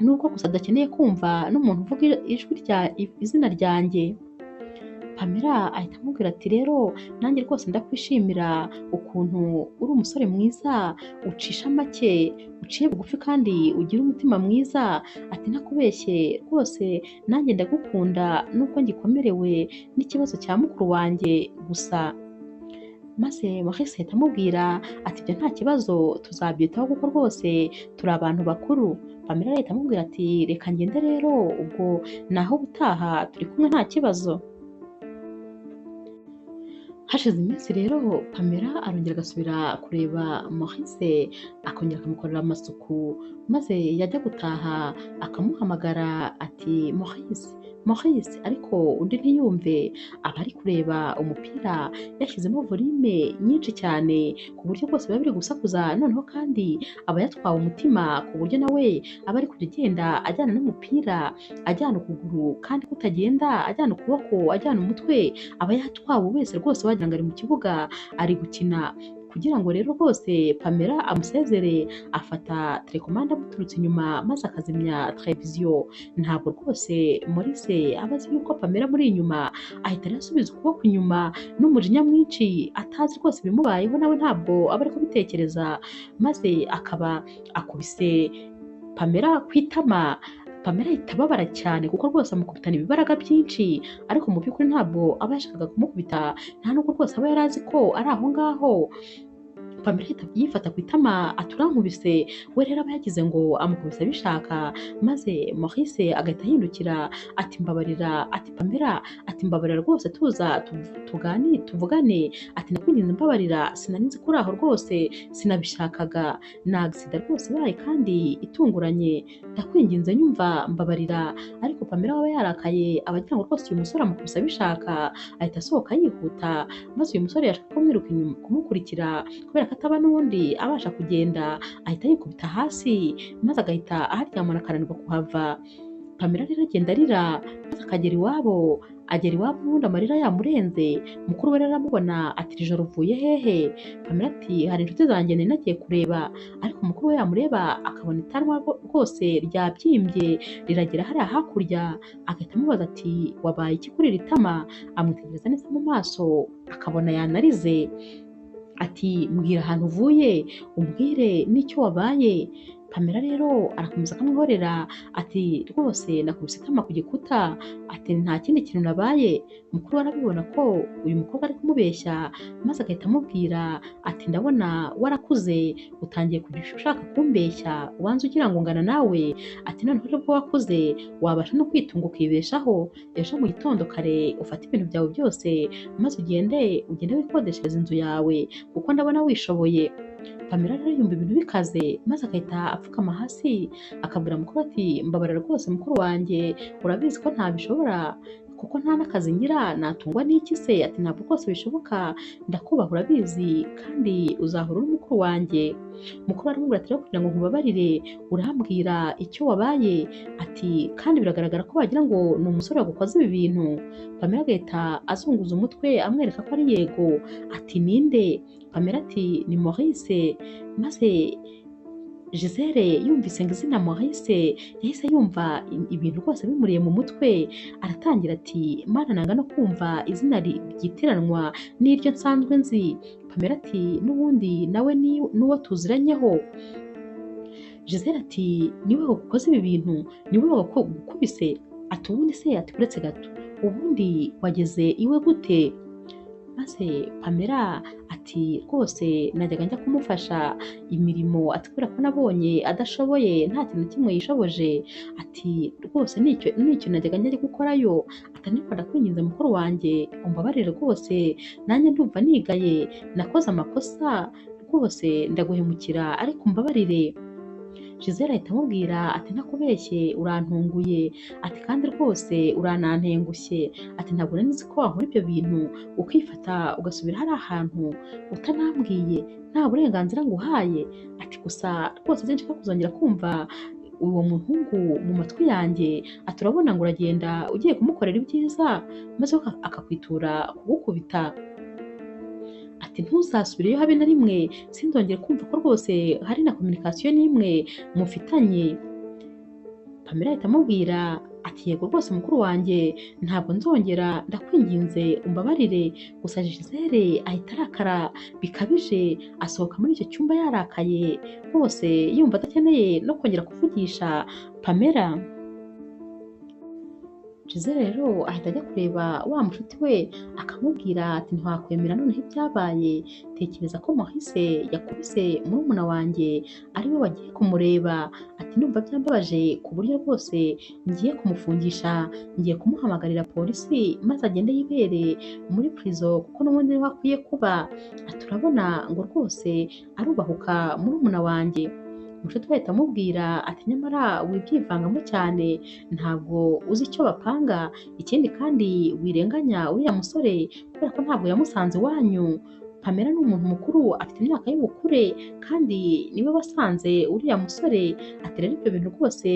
nubwo gusa adakeneye kumva n'umuntu uvuga ijwi rya izina ryanjye. Pamela ahita amubwira ati rero nanjye rwose ndakwishimira ukuntu uri umusore mwiza, ucisha make, uciye bugufi kandi ugira umutima mwiza, ati ntakubeshye rwose nanjye ndagukunda nubwo ngikomerewe n'ikibazo cya mukuru wanjye gusa. Maze Maurice ahita amubwira ati ibyo nta kibazo tuzabyitaho kuko rwose turi abantu bakuru. Pamela ahita amubwira ati reka ngende rero ubwo naho ubutaha turi kumwe nta kibazo. Hashize iminsi rero Pamela arongera agasubira kureba Maurice akongera akamukorera amasuku, maze yajya gutaha akamuhamagara ati Maurice, Maurice, ariko undi ntiyumve, aba ari kureba umupira yashyizemo volume nyinshi cyane ku buryo bwose biba biri gusakuza, noneho kandi aba yatwawe umutima ku buryo nawe aba ari kujya agenda ajyana n'umupira, ajyana ukuguru kandi kutagenda, ajyana ukuboko, ajyana umutwe, aba yatwawe wese rwose wagira ngo ari mu kibuga ari gukina. Kugira ngo rero rwose Pamela amusezere, afata telekomande amuturutse inyuma maze akazimya televiziyo. Ntabwo rwose Maurice aba azi yuko Pamela amuri inyuma, ahita rero asubiza ukuboko inyuma n'umujinya mwinshi, atazi rwose ibimubayeho, nawe ntabwo aba ari kubitekereza, maze akaba akubise Pamela ku itama. Pamela ahita ababara cyane kuko rwose amukubitana ibibaraga byinshi, ariko mu by'ukuri ntabwo aba yashakaga kumukubita, nta nubwo rwose aba yari azi ko ari aho ngaho. Pamela ahita yifata ku itama ati urankubise, we rero aba yagize ngo amukubise abishaka, maze Maurice agahita ahindukira ati mbabarira, ati Pamela, ati mbabarira rwose, tuza tugani tuvugane, ati ndakwinginze mbabarira, sinari nzi ko uri aho rwose, sinabishakaga, ni agisida rwose ibaye kandi itunguranye, ndakwinginze nyumva mbabarira. Ariko Pamela aba yarakaye, aba agira ngo rwose uyu musore amukubise abishaka, ahita asohoka yihuta, maze uyu musore yashaka kumwiruka inyuma kumukurikira, kubera ko ataba n'ubundi abasha kugenda, ahita yikubita hasi maze agahita aharyamana akananirwa kuhava. Pamela rero agenda arira maze akagera iwabo, agera iwabo n'ubundi amarira yamurenze. Mukuru we rero aramubona ati iri joro uvuye hehe? Pamela ati hari inshuti zanjye nari nagiye kureba, ariko mukuru we yamureba akabona itanwa rwose ryabyimbye riragera hariya hakurya, agahita amubaza ati wabaye iki kuri iri tama? Amwitegereza neza mu maso akabona yanarize, ati mbwira ahantu uvuye, umbwire n'icyo wabaye. Pamela rero arakomeza akamwihorera ati rwose nakubise itama ku gikuta, ati nta kindi kintu nabaye. Mukuru we arabibona ko uyu mukobwa ari kumubeshya, maze agahita amubwira ati ndabona warakuze, utangiye kujya ushaka kumbeshya, ubanza ugira ngo ngana nawe, ati noneho rero ubwo wakuze wabasha no kwitunga ukibeshaho, ejo mu gitondo kare ufate ibintu byawe byose maze ugende ugende wikodeshereza inzu yawe kuko ndabona wishoboye. Pamela rero yumva ibintu bikaze, maze agahita apfukama hasi akabwira mukuru ati mbabarira rwose mukuru wanjye, urabizi ko ntabishobora kuko nta n'akazi ngira, natungwa n'iki se? Ati ntabwo rwose bishoboka, ndakubaha urabizi kandi uzahora uri mukuru wanjye. Mukuru aramubwira ati rero kugira ngo nkubabarire urambwira icyo wabaye, ati kandi biragaragara ko wagira ngo ni umusore wagukoze ibi bintu. Pamela agahita azunguza umutwe amwereka ko ari yego, ati ninde? Pamela ati ni Maurice. Maze Gisele yumvise ngo izina Maurice yahise yumva ibintu rwose bimuriye mu mutwe, aratangira ati Mana nanga no kumva izina ryitiranwa n'iryo nsanzwe nzi. Pamela ati n'ubundi nawe ni n'uwo tuziranyeho. Gisele ati niwe wagukoze ibi bintu, niwe wagukubise? Ati ubundi se, ati uretse gato, ubundi wageze iwe gute? Maze Pamela ati rwose najyaga njya kumufasha imirimo, ati kubera ko nabonye adashoboye nta kintu kimwe yishoboje, ati rwose nicyo najyaga njya gukorayo, ati ariko ndakwinginze mukuru wanjye umbabarire rwose, nanjye ndumva nigaye, nakoze amakosa rwose ndaguhemukira, ariko umbabarire. Gisele ahita amubwira ati ntakubeshye urantunguye, ati kandi rwose uranantengushye, ati ntabwo nari nzi ko wankora ibyo bintu ukifata ugasubira hariya hantu utanambwiye, nta burenganzira nguhaye, ati gusa rwose sinshaka kuzongera kumva uwo muhungu mu matwi yanjye, ati urabona ngo uragenda ugiye kumukorera ibyiza maze akakwitura kugukubita, ati ntuzasubireyo habe na rimwe, sinzongere kumva ko rwose hari na kominikasiyo n'imwe mufitanye. Pamela ahita amubwira ati yego rwose mukuru wanjye ntabwo nzongera, ndakwinginze umbabarire. Gusa Gisele ahita arakara bikabije, asohoka muri icyo cyumba yarakaye rwose, yumva adakeneye no kongera kuvugisha Pamela. Gisele rero ahita ajya kureba wa mushuti we akamubwira ati ntiwakwemera noneho ibyabaye, tekereza ko Maurice yakubise murumuna wanjye ari we wagiye kumureba, ati ndumva byambabaje ku buryo rwose ngiye kumufungisha, ngiye kumuhamagarira polisi maze agende yibere muri prison kuko n'ubundi niho akwiye kuba, ati urabona ngo rwose arubahuka murumuna wanjye. Mushuti we ahita amubwira ati nyamara wibyivangamo cyane, ntabwo uzi icyo bapanga, ikindi kandi wirenganya uriya musore kubera ko ntabwo yamusanze iwanyu. Pamela ni umuntu mukuru afite imyaka y'ubukure kandi niwe wasanze uriya musore, ati rero ibyo bintu rwose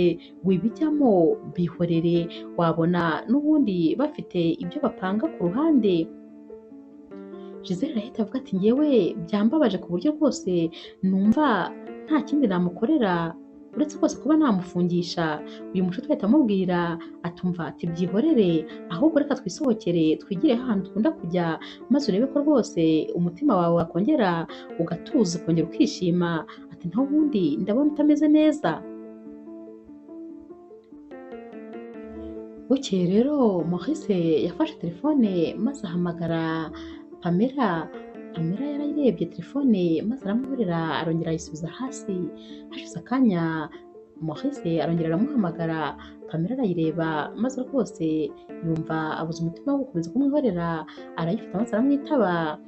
wibijyamo bihorere, wabona n'ubundi bafite ibyo bapanga ku ruhande. Gisele arahita avuga ati njyewe byambabaje ku buryo rwose numva nta kindi namukorera uretse rwose kuba namufungisha. Uyu mushuti ahita amubwira atumva ati byihorere, ahubwo reka twisohokere twigire ahantu dukunda kujya, maze urebe ko rwose umutima wawe wakongera ugatuza ukongera ukishima, ati naho ubundi ndabona utameze neza. Bukeye rero Maurice yafashe telefone maze ahamagara Pamela. Pamela yarayirebye telefone maze aramwihorera arongera ayisubiza hasi. Hashize akanya Maurice arongera aramuhamagara, Pamela arayireba maze rwose yumva abuze umutima wo gukomeza kumwihorera, arayifata maze aramwitaba.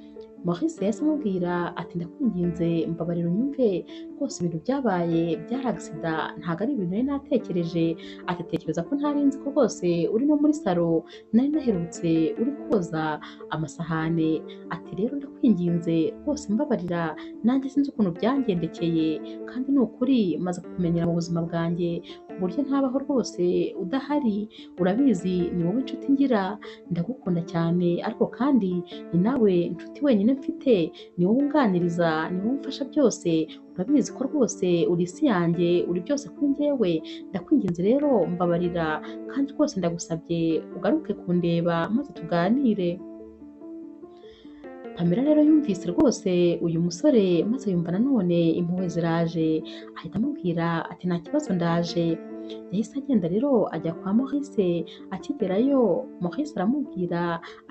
Maurice yahise amubwira ati ndakwinginze mbabarira unyumve, rwose ibintu byabaye byari agisida, ntabwo ari ibintu nari natekereje, ati tekereza ko ntari nzi ko rwose uri no muri salo, nari naherutse uri koza amasahane, ati rero ndakwinginze rwose mbabarira, nanjye sinzi ukuntu byangendekeye, kandi ni ukuri maze kukumenyera mu buzima bwanjye ku buryo ntabaho rwose udahari, urabizi ni wowe nshuti ngira, ndagukunda cyane, ariko kandi ni nawe nshuti wenyine mfite, ni wowe unganiriza, ni wowe umfasha byose, urabizi ko rwose uri isi yanjye, uri byose kuri njyewe, ndakwinginze rero mbabarira, kandi rwose ndagusabye ugaruke kundeba maze tuganire. Pamela rero yumvise rwose uyu musore maze yumva nanone impuhwe ziraje, ahita amubwira ati nta kibazo ndaje. Yahise agenda rero ajya kwa Maurice, akigerayo Maurice aramubwira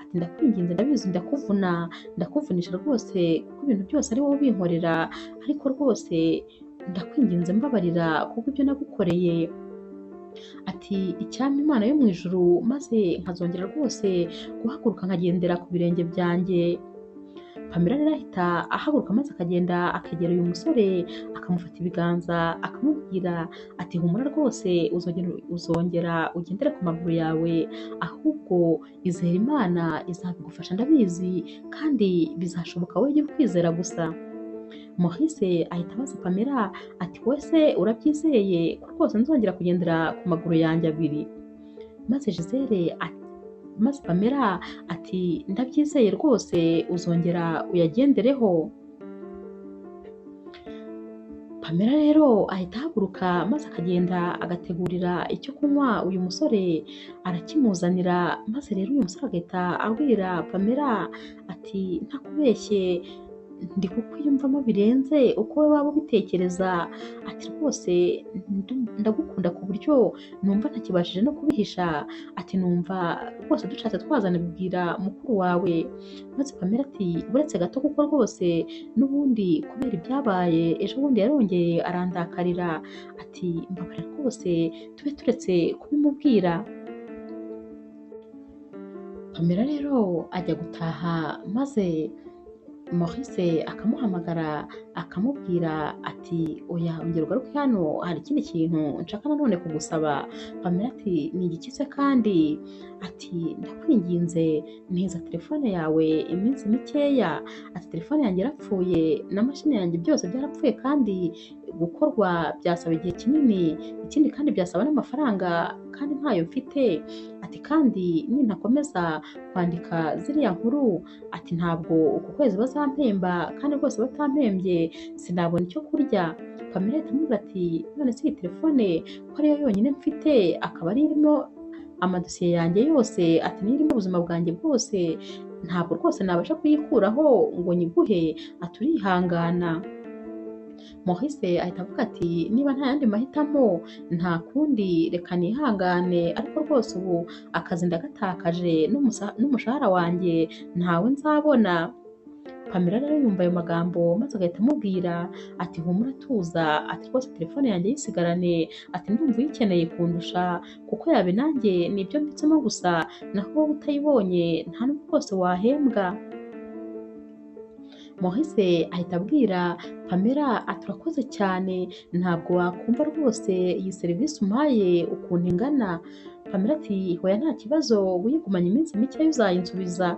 ati ndakwinginze ndabizi ndakuvuna, ndakuvunisha rwose kuko ibintu byose ari wowe ubinkorera, ariko rwose ndakwinginze mbabarira kuko ibyo nagukoreye. Ati icyampa Imana yo mu ijuru maze nkazongera rwose guhaguruka nkagendera ku birenge byanjye. Pamela rero ahita ahaguruka maze akagenda akegera uyu musore akamufata ibiganza akamubwira ati humura rwose uzongera ugendere ku maguru yawe, ahubwo izere Imana izabigufasha ndabizi kandi bizashoboka wowe ujye ukwizera gusa. Maurice ahita abaza Pamela ati wowe se urabyizeye ko rwose nzongera kugendera ku maguru yanjye abiri? Maze Gisele ati maze Pamela ati ndabyizeye rwose uzongera uyagendereho. Pamela rero ahita ahaguruka maze akagenda agategurira icyo kunywa uyu musore arakimuzanira, maze rero uyu musore agahita abwira Pamela ati ntakubeshye ndi kukwiyumvamo birenze uko wowe waba ubitekereza, ati rwose ndagukunda ku buryo numva ntakibashije no kubihisha, ati numva rwose dushatse twazanabibwira mukuru wawe. Maze Pamela ati uretse gato kuko rwose n'ubundi kubera ibyabaye ejo bundi yarongeye arandakarira, ati mbabarira rwose tube turetse kubimubwira. Pamela rero ajya gutaha maze Maurice akamuhamagara akamubwira ati oya ongera ugaruke hano hari ikindi kintu nshaka nanone kugusaba. Pamela ati ni igiki se kandi? Ati ndakwinginze ntiza telefone yawe iminsi mikeya, ati telefone yanjye yarapfuye na mashini yanjye byose byarapfuye kandi gukorwa byasaba igihe kinini, ikindi kandi byasaba n'amafaranga kandi ntayo mfite, ati kandi nintakomeza kwandika ziriya nkuru ati ntabwo uku kwezi bazampemba kandi rwose batampembye sinabona icyo kurya. Pamela ahita amubwira ati none se iyi telefone ko ariyo yonyine mfite akaba ari irimo amadosiye yanjye yose, ati niyo irimo ubuzima bwanjye bwose, ntabwo rwose nabasha kuyikuraho ngo nyiguhe, ati urihangana. Maurice ahita avuga ati niba nta yandi mahitamo nta kundi reka nihangane, ariko rwose ubu akazi ndagatakaje n'umushahara wanjye ntawe nzabona. Pamela rero yumva ayo magambo maze agahita amubwira ati humura tuza, ati rwose telefone yanjye yisigarane, ati ndumva uyikeneye kundusha kuko yabe nanjye nibyo mbitsemo gusa, naho wowe utayibonye nta nubwo rwose wahembwa. Maurice ahita abwira Pamela ati urakoze cyane, ntabwo wakumva rwose iyi serivisi umpaye ukuntu ingana. Pamela ati hoya nta kibazo, uyigumanye iminsi mike uzayinsubiza.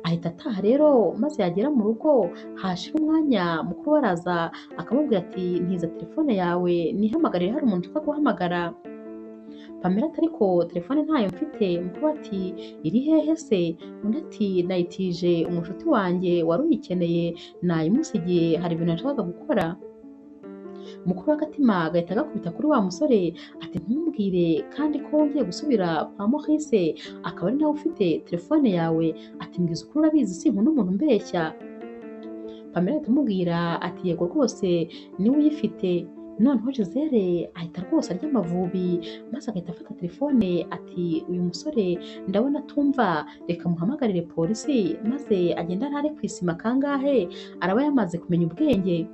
Ahita ataha rero maze yagera mu rugo hashira umwanya mukuru we araza akamubwira ati ntiza telefone yawe nihamagarire hari umuntu ushaka guhamagara. Pamela ati ariko telefone ntayo mfite. Mukuru we ati iri hehe se? Undi ati nayitije umushuti wanjye wari uyikeneye, nayimusigiye, hari ibintu nashakaga gukora. Mukuru w'agatima agahita agakubita kuri wa musore ati ntumbwire kandi ko wongeye gusubira kwa Maurice akaba ari nawe ufite telefone yawe, ati mbwiza ukuri urabizi sinkunda umuntu umbeshya. Pamela ahita amubwira ati yego rwose niwe uyifite. Noneho Gisele ahita rwose arya amavubi, maze agahita afata telefone ati uyu musore ndabona atumva, reka muhamagarire polisi maze agende arare ku isima kangahe araba yamaze kumenya ubwenge.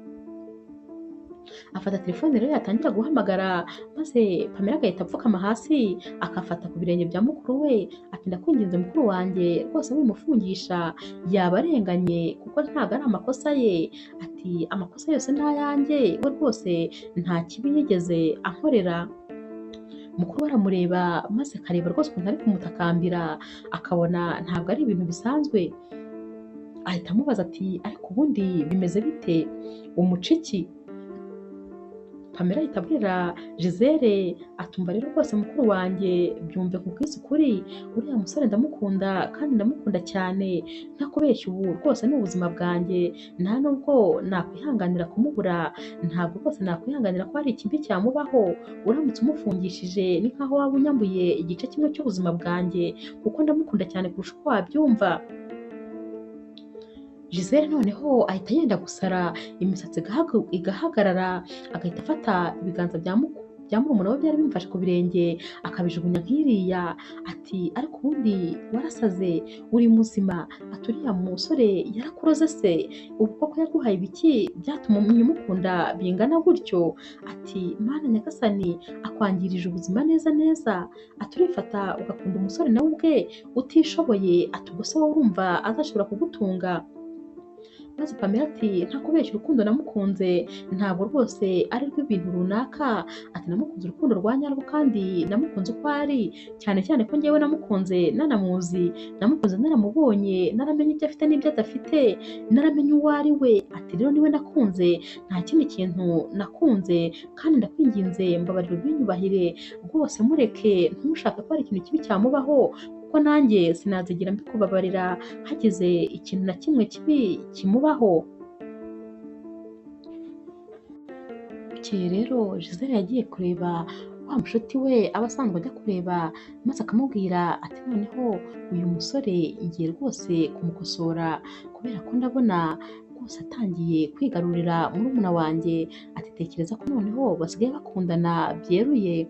Afata telefone rero yatangira guhamagara, maze Pamela agahita apfukama hasi akafata ku birenge bya mukuru we ati ndakwinginze mukuru wanjye rwose wimufungisha, yaba arenganye kuko ntabwo ari amakosa ye, ati amakosa yose ni ayanjye, we rwose nta kibi yigeze ankorera. Mukuru we aramureba maze akareba rwose ukuntu ari kumutakambira, akabona ntabwo ari ibintu bisanzwe. Ahita amubaza ati ariko ubundi bimeze bite, umuca iki? Pamela ahita abwira Gisele atumva rero rwose mukuru wanjye byumve nkubwize ukuri, uriya musore ndamukunda kandi ndamukunda cyane, ntakubeshya ubu rwose ni ubuzima bwanjye, nta nubwo nakwihanganira kumubura, ntabwo rwose nakwihanganira ko hari ikibi cyamubaho, uramutse umufungishije ni nkaho waba unyambuye igice kimwe cy'ubuzima bwanjye kuko ndamukunda cyane kurusha uko wabyumva. Gisele noneho ahita yenda gusara, imisatsi igahagarara, agahita afata ibiganza bya murumuna we byari bimufashe ku birenge akabijugunya nk'iriya, ati ariko ubundi warasaze, uri muzima, ati uriya musore yarakuroze se, ubu koko yaguhaye ibiki byatuma umukunda bingana gutyo? Ati Mana nyagasani akwangirije ubuzima neza neza, ati urifata ugakunda umusore nawe ubwe utishoboye, ati ubwo se wowe urumva azashobora kugutunga? Maze Pamela ati ntakubeshya urukundo namukunze ntabwo rwose ari rw'ibintu runaka, ati namukunze urukundo rwa nyarwo kandi namukunze uko ari, cyane cyane ko njyewe namukunze nanamuzi, namukunze naramubonye, naramenye ibyo afite n'ibyo adafite, naramenye uwo ari we, ati rero niwe nakunze nta kindi kintu nakunze, kandi ndakwinginze mbabarira ubinyubahire rwose, mureke ntushake ko hari ikintu kibi cyamubaho kuko nanjye sinazigera mbikubabarira hagize ikintu na kimwe kibi kimubaho. Bukeye rero Gisele yagiye kureba wa mushuti we aba asanzwe ajya kureba, maze akamubwira ati noneho uyu musore ngiye rwose kumukosora kubera ko ndabona rwose atangiye kwigarurira murumuna wanjye, ati tekereza ko noneho basigaye bakundana byeruye.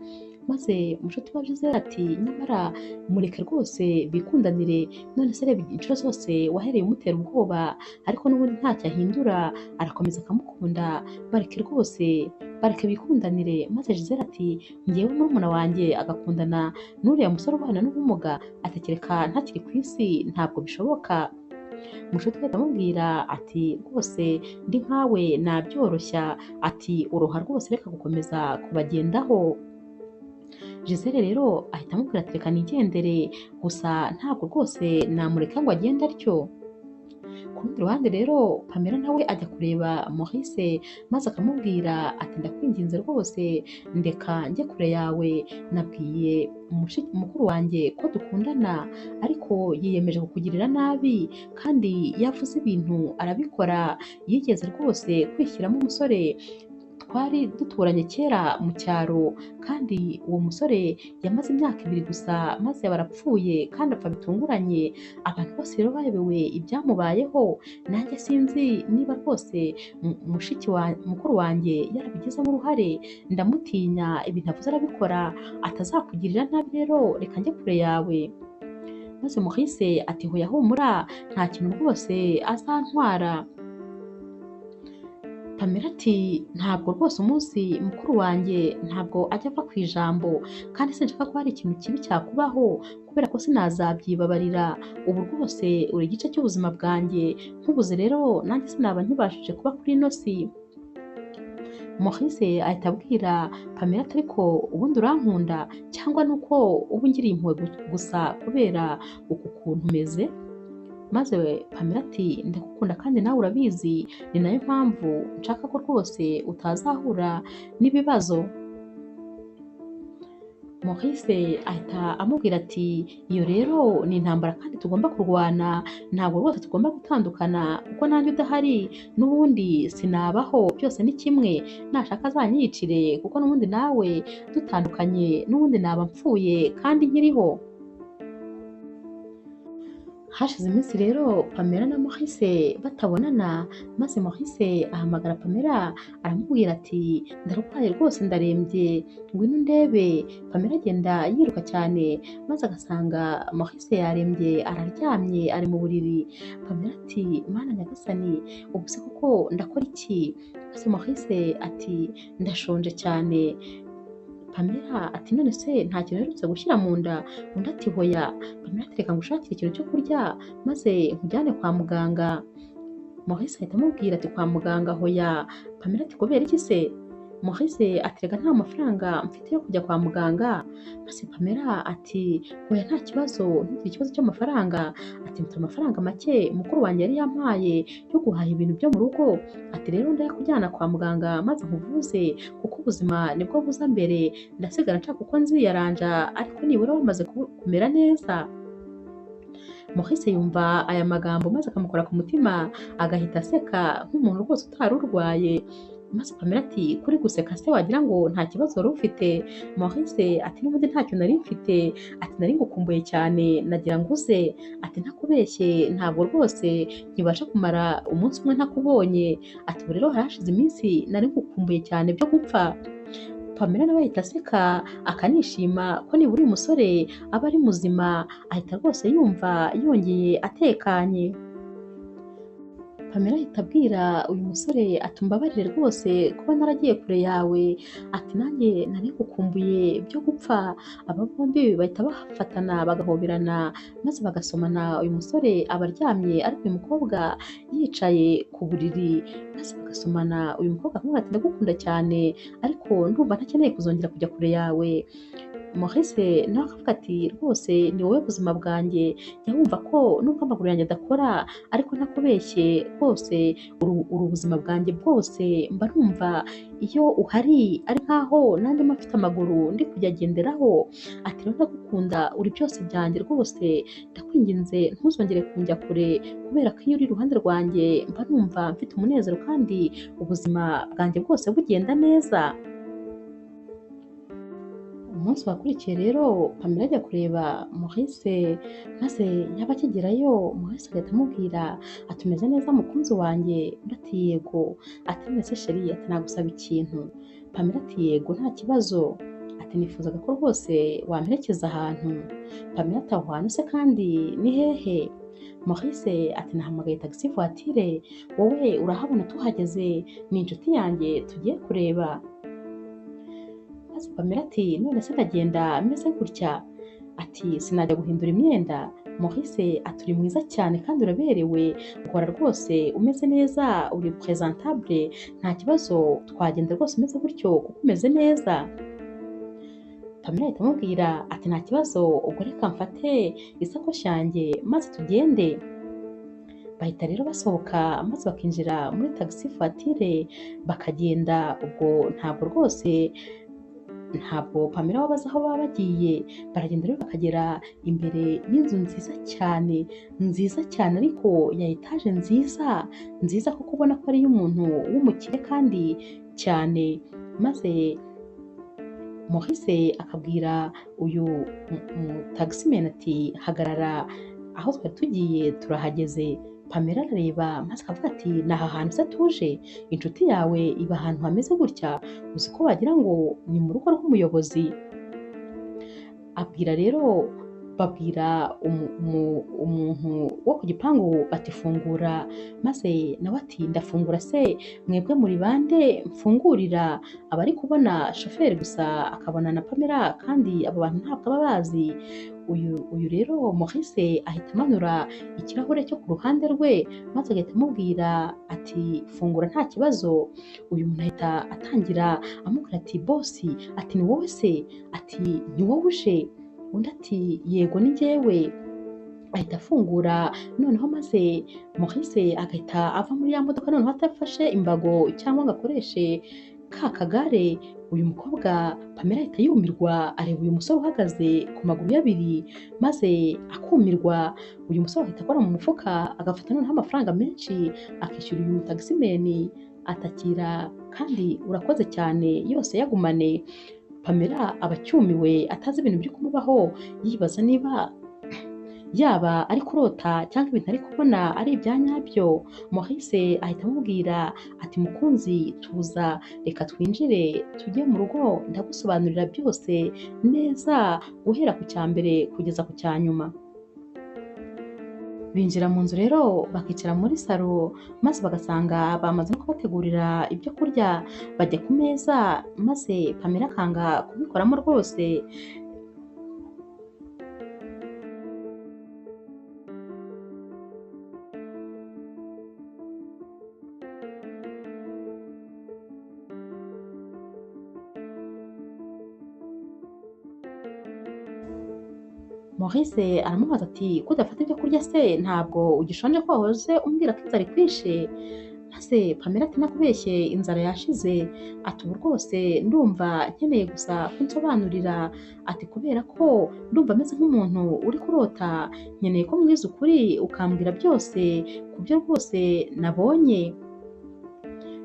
Maze umushuti wa Gisele ati nyamara mureke rwose bikundanire, none se reba inshuro zose wahereye umutera ubwoba ariko n'ubundi ntacyo ahindura, arakomeza akamukunda, bareke rwose bareke bikundanire. Maze Gisele ati njyewe murumuna wanjye agakundana n'uriya musore ubana n'ubumuga, atekereka ntakiri ku isi ntabwo bishoboka. Mushuti we ahita amubwira ati rwose ndi nkawe nabyoroshya, ati uroha rwose reka gukomeza kubagendaho. Gisele rero ahita amubwira ati reka nigendere, gusa ntabwo rwose namureka ngo agende atyo. Ku rundi ruhande rero Pamela nawe ajya kureba Maurice maze akamubwira ati ndakwinginze rwose ndeka njye kure yawe, nabwiye mukuru wanjye ko dukundana ariko yiyemeje kukugirira nabi, kandi yavuze ibintu arabikora, yigeze rwose kwishyiramo umusore twari duturanye kera mu cyaro, kandi uwo musore yamaze imyaka 2 gusa maze aba arapfuye kandi apfa bitunguranye, abantu bose rero bayobewe ibyamubayeho, nanjye sinzi niba rwose mukuru wanjye yarabigizemo uruhare, ndamutinya ibintu avuze arabikora, atazakugirira nabi rero reka njye kure yawe. Maze Maurice ati hoya humura nta kintu rwose azantwara. Pamela ati ntabwo rwose umunsi mukuru wanjye ntabwo ajya ava ku ijambo, kandi sinshaka ko hari ikintu kibi cyakubaho kubera ko sinazabyibabarira, ubu rwose uri igice cy'ubuzima bwanjye, nkubuze rero nanjye sinaba nkibashije kuba kuri ino si. Maurice ahita abwira Pamela ati ariko ubundi urankunda cyangwa ni uko uba ungiriye impuhwe gusa kubera uku kuntu umeze? Maze Pamela ati ndagukunda kandi nawe urabizi, ni nayo mpamvu nshaka ko rwose utazahura n'ibibazo. Maurice ahita amubwira ati iyo rero ni intambara kandi tugomba kurwana, ntabwo rwose tugomba gutandukana kuko nanjye udahari n'ubundi sinabaho, byose ni kimwe, nashaka azanyiyicire kuko n'ubundi nawe dutandukanye n'ubundi naba mpfuye kandi nkiriho. Hashize iminsi rero Pamela na Maurice batabonana, maze Maurice ahamagara Pamela aramubwira ati ndarwaye rwose ndarembye, ngwino undebe. Pamela agenda yiruka cyane maze agasanga Maurice yarembye araryamye ari mu buriri. Pamela ati Mana nyagasani, ubu se koko ndakora iki? Maze Maurice ati ndashonje cyane. Pamela ati none se nta kintu uherutse gushyira mu nda? Undi ati hoya. Pamela ati reka ngushakire ikintu cyo kurya maze nkujyane kwa muganga. Maurice ahita amubwira ati kwa muganga hoya. Pamela ati kubera iki se? Maurice ati reka nta mafaranga mfite yo kujya kwa muganga. Maze Pamela ati hoya nta kibazo, ntugire ikibazo cy'amafaranga. Ati mfite amafaranga make mukuru wanjye yari yampaye yo guhaha ibintu byo mu rugo. Ati rero ndayakujyana kwa muganga maze nkuvuze kuko ubuzima nibwo buza mbere, ndasigara nshaka uko nziyaranja ariko nibura wamaze kumera neza. Maurice yumva aya magambo maze akamukora ku mutima agahita aseka nk'umuntu rwose utari urwaye. Maze Pamela ati kuri guseka se wagira ngo nta kibazo wari ufite? Maurice ati n'ubundi ntacyo nari mfite, ati nari ngukumbuye cyane nagira ngo uze, ati ntakubeshye ntabwo rwose nkibasha kumara umunsi umwe ntakubonye, ati ubu rero harashize iminsi nari ngukumbuye cyane byo gupfa. Pamela nawe ahita aseka akanishima ko nibura uyu musore aba ari muzima, ahita rwose yumva yongeye atekanye. Pamela ahita abwira uyu musore ati umbabarire rwose kuba naragiye kure yawe, ati nanjye nari ngukumbuye byo gupfa. Aba bombi bahita bafatana bagahoberana maze bagasomana. Uyu musore aba aryamye ariko uyu mukobwa yicaye ku buriri, maze bagasomana. Uyu mukobwa akamubwira ati ndagukunda cyane ariko ndumva ntakeneye kuzongera kujya kure yawe. Maurice nawe akavuga ati rwose ni wowe buzima bwanjye, jya wumva ko nubwo amaguru yanjye adakora ariko ntakubeshye rwose uri ubuzima bwanjye bwose, mba numva iyo uhari ari nkaho nanjye mba mfite amaguru ndi kuyagenderaho. Ati rero ndagukunda uri byose byanjye rwose, ndakwinginze ntuzongere kunjya kure kubera ko iyo uri iruhande rwanjye mba numva mfite umunezero kandi ubuzima bwanjye bwose bugenda neza. Umunsi wakurikiye rero Pamela ajya kureba Maurice, maze yaba akigerayo Maurice agahita amubwira ati umeze neza mukunzi wanjye? Undi ati yego. Ati none se sheri, ati nagusaba ikintu? Pamela ati yego nta kibazo. Ati nifuzaga ko rwose wamperekeza ahantu. Pamela ati aho hantu se kandi ni hehe? Maurice ati nahamagaye taxi voiture, wowe urahabona tuhageze, ni inshuti yanjye tugiye kureba. Maze Pamela ati none se ndagenda meze gutya? Ati sinajya guhindura imyenda. Maurice ati uri mwiza cyane kandi uraberewe, ukora rwose umeze neza, uri presentable, nta kibazo twagenda rwose umeze gutyo kuko umeze neza. Pamela ahita amubwira ati nta kibazo, ubwo reka mfate isakoshi yanjye maze tugende. Bahita rero basohoka maze bakinjira muri taxi voiture bakagenda. Ubwo ntabwo rwose ntabwo Pamela wabaza aho baba bagiye. Baragenda rero bakagera imbere y'inzu nziza cyane, nziza cyane ariko ya etaje nziza nziza kuko ubona ko ari iy'umuntu w'umukire kandi cyane. Maze Maurice akabwira uyu mutagisimeni ati hagarara aho twari tugiye turahageze. Pamela arareba maze akavuga ati ni aha hantu se tuje? Inshuti yawe iba ahantu hameze gutya, uzi ko wagira ngo ni mu rugo rw'umuyobozi. Abwira rero babwira umuntu wo ku gipangu bati fungura, maze nawe ati ndafungura se mwebwe muri bande mfungurira? Aba ari kubona shoferi gusa akabona na Pamela kandi abo bantu ntabwo aba bazi. Uyu rero Maurice ahita amanura ikirahure cyo ku ruhande rwe maze agahita amubwira ati fungura nta kibazo. Uyu muntu ahita atangira amubwira ati bosi, ati ni wowe se? Ati ni wowe uje? Undi ati yego ni njyewe. Ahita afungura noneho maze Maurice agahita ava muri ya modoka noneho atafashe imbago cyangwa ngo akoreshe ka kagare. Uyu mukobwa Pamela ahita yumirwa, areba uyu musore uhagaze ku maguru ye abiri maze akumirwa. Uyu musore ahita akora mu mufuka agafata noneho amafaranga menshi akishyura uyu mutagisimeni, atakira kandi urakoze cyane yose yagumane. Pamela aba acyumiwe atazi ibintu biri kumubaho, yibaza niba yaba ari kurota cyangwa ibintu ari kubona ari ibya nyabyo. Maurice ahita amubwira ati mukunzi tuza, reka twinjire tujye mu rugo ndagusobanurira byose neza guhera ku cya mbere kugeza ku cya nyuma. Binjira mu nzu rero bakicara muri salo maze bagasanga bamaze no kubategurira ibyo kurya, bajya ku meza maze Pamela akanga kubikoramo rwose. Maurice aramubaza ati ko udafata ibyo kurya se ntabwo ugishonje ko wahoze umbwira ko inzara ikwishe? Maze Pamela ati nakubeshye inzara yashize, ati ubu rwose ndumva nkeneye gusa kunsobanurira, ati kubera ko ndumva ameze nk'umuntu uri kurota, nkeneye ko mbwiza ukuri ukambwira byose ku byo rwose nabonye.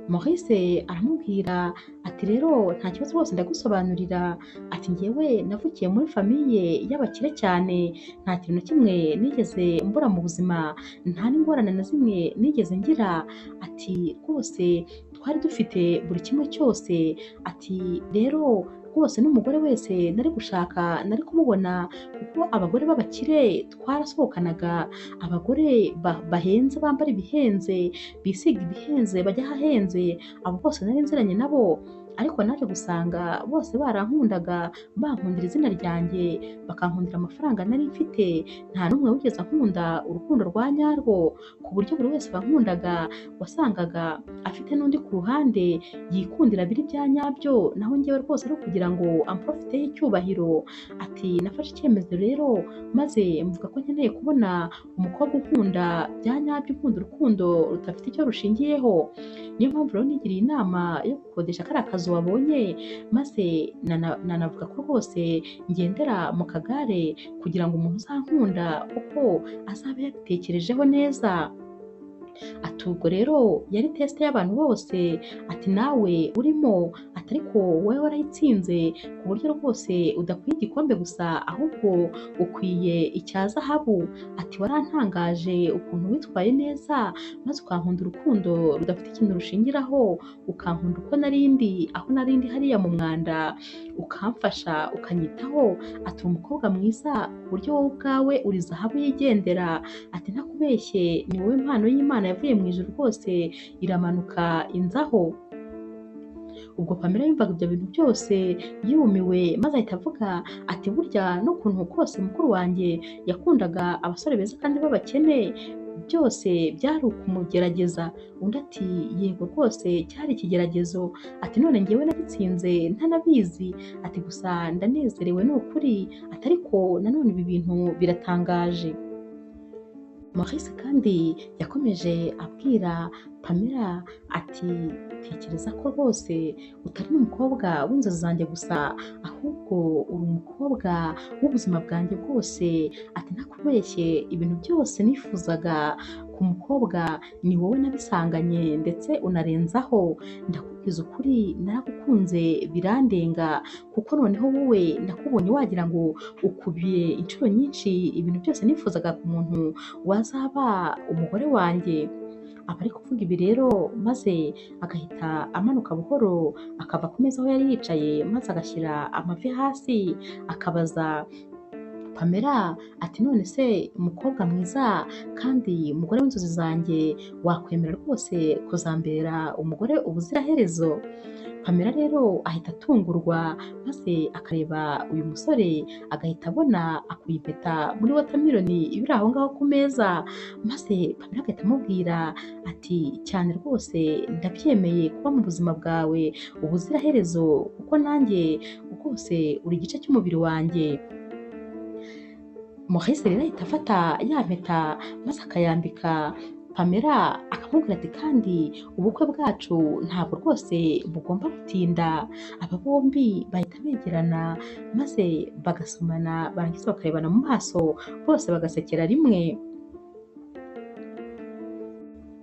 Maurice aramubwira ati rero nta kibazo rwose ndagusobanurira, ati njyewe navukiye muri famiye y'abakire cyane, nta kintu na kimwe nigeze mbura mu buzima, nta n'ingorane na zimwe nigeze ngira, ati rwose twari dufite buri kimwe cyose, ati rero rwose n'umugore wese nari gushaka nari kumubona kuko abagore b'abakire twarasohokanaga, abagore bahenze bambara ibihenze, bisiga ibihenze, bajya ahahenze, abo bose nari nziranye nabo, ariko naje gusanga bose barankundaga, bankundira izina ryanjye, bakankundira amafaranga nari mfite, nta n'umwe wigeze ankunda urukundo rwa nyarwo, ku buryo buri wese wankundaga wasangaga afite n'undi ku ruhande yikundira biri bya nyabyo, naho njyewe rwose ari ukugira ngo amprofiteho icyubahiro. Ati nafashe icyemezo rero maze mvuga ko nkeneye kubona umukobwa unkunda bya nyabyo, unkunda urukundo rudafite icyo rushingiyeho, niyo mpamvu rero nigiriye inama yo gukodesha kariya kazu wabonye, maze nanavuga ko rwose ngendera mu kagare kugira ngo umuntu uzankunda kuko azabe yabitekerejeho neza. Ati ubwo rero yari tesite y'abantu bose, ati nawe urimo, ati ariko wowe warayitsinze ku buryo rwose udakwiye igikombe gusa ahubwo ukwiye icya zahabu, ati warantangaje ukuntu witwaye neza maze ukankunda urukundo rudafite ikintu rushingiraho, ukankunda uko nari ndi aho nari ndi hariya mu mwanda, ukamfasha ukanyitaho, ati uri umukobwa mwiza ku buryo wowe ubwawe uri zahabu yigendera, ati ntakubeshye ni wowe mpano y'Imana yavuye mu ijuru rwose iramanuka inzaho. Ubwo Pamela yumvaga ibyo bintu byose yumiwe, maze ahita avuga ati burya n'ukuntu kose mukuru wanjye yakundaga abasore beza kandi b'abakene, byose byari ukumugerageza. Undi ati yego rwose cyari ikigeragezo, ati none njyewe nagitsinze ntanabizi, ati gusa ndanezerewe ni ukuri, ati ariko nanone ibi bintu biratangaje. Maurice kandi yakomeje abwira Pamela ati tekereza ko rwose utari n'umukobwa w'inzozi zanjye gusa, ahubwo uri umukobwa w'ubuzima bwanjye bwose, ati ntakubeshye ibintu byose nifuzaga ku mukobwa ni wowe nabisanganye ndetse unarenzaho, ndakubwiza ukuri naragukunze birandenga, kuko noneho wowe nakubonye wagira ngo ukubiye inshuro nyinshi ibintu byose nifuzaga ku muntu wazaba umugore wanjye. Aba ari kuvuga ibi rero maze agahita amanuka buhoro akava ku meza aho yari yicaye, maze agashyira amavi hasi akabaza Pamela ati none se umukobwa mwiza kandi umugore w'inzozi zanjye wakwemera rwose kuzambera umugore ubuziraherezo? Pamela rero ahita atungurwa maze akareba uyu musore agahita abona akuye impeta muri watermelon ibiri aho ngaho ku meza, maze Pamela agahita amubwira ati cyane rwose ndabyemeye kuba mu buzima bwawe ubuziraherezo, kuko nanjye rwose uri igice cy'umubiri wanjye. Maurice rero ahita afata ya mpeta maze akayambika Pamela akamubwira Akamubwira ati kandi ubukwe bwacu ntabwo rwose bugomba gutinda. Aba bombi bahita begerana maze bagasomana, barangiza bakarebana mu maso, bose bagasekera rimwe.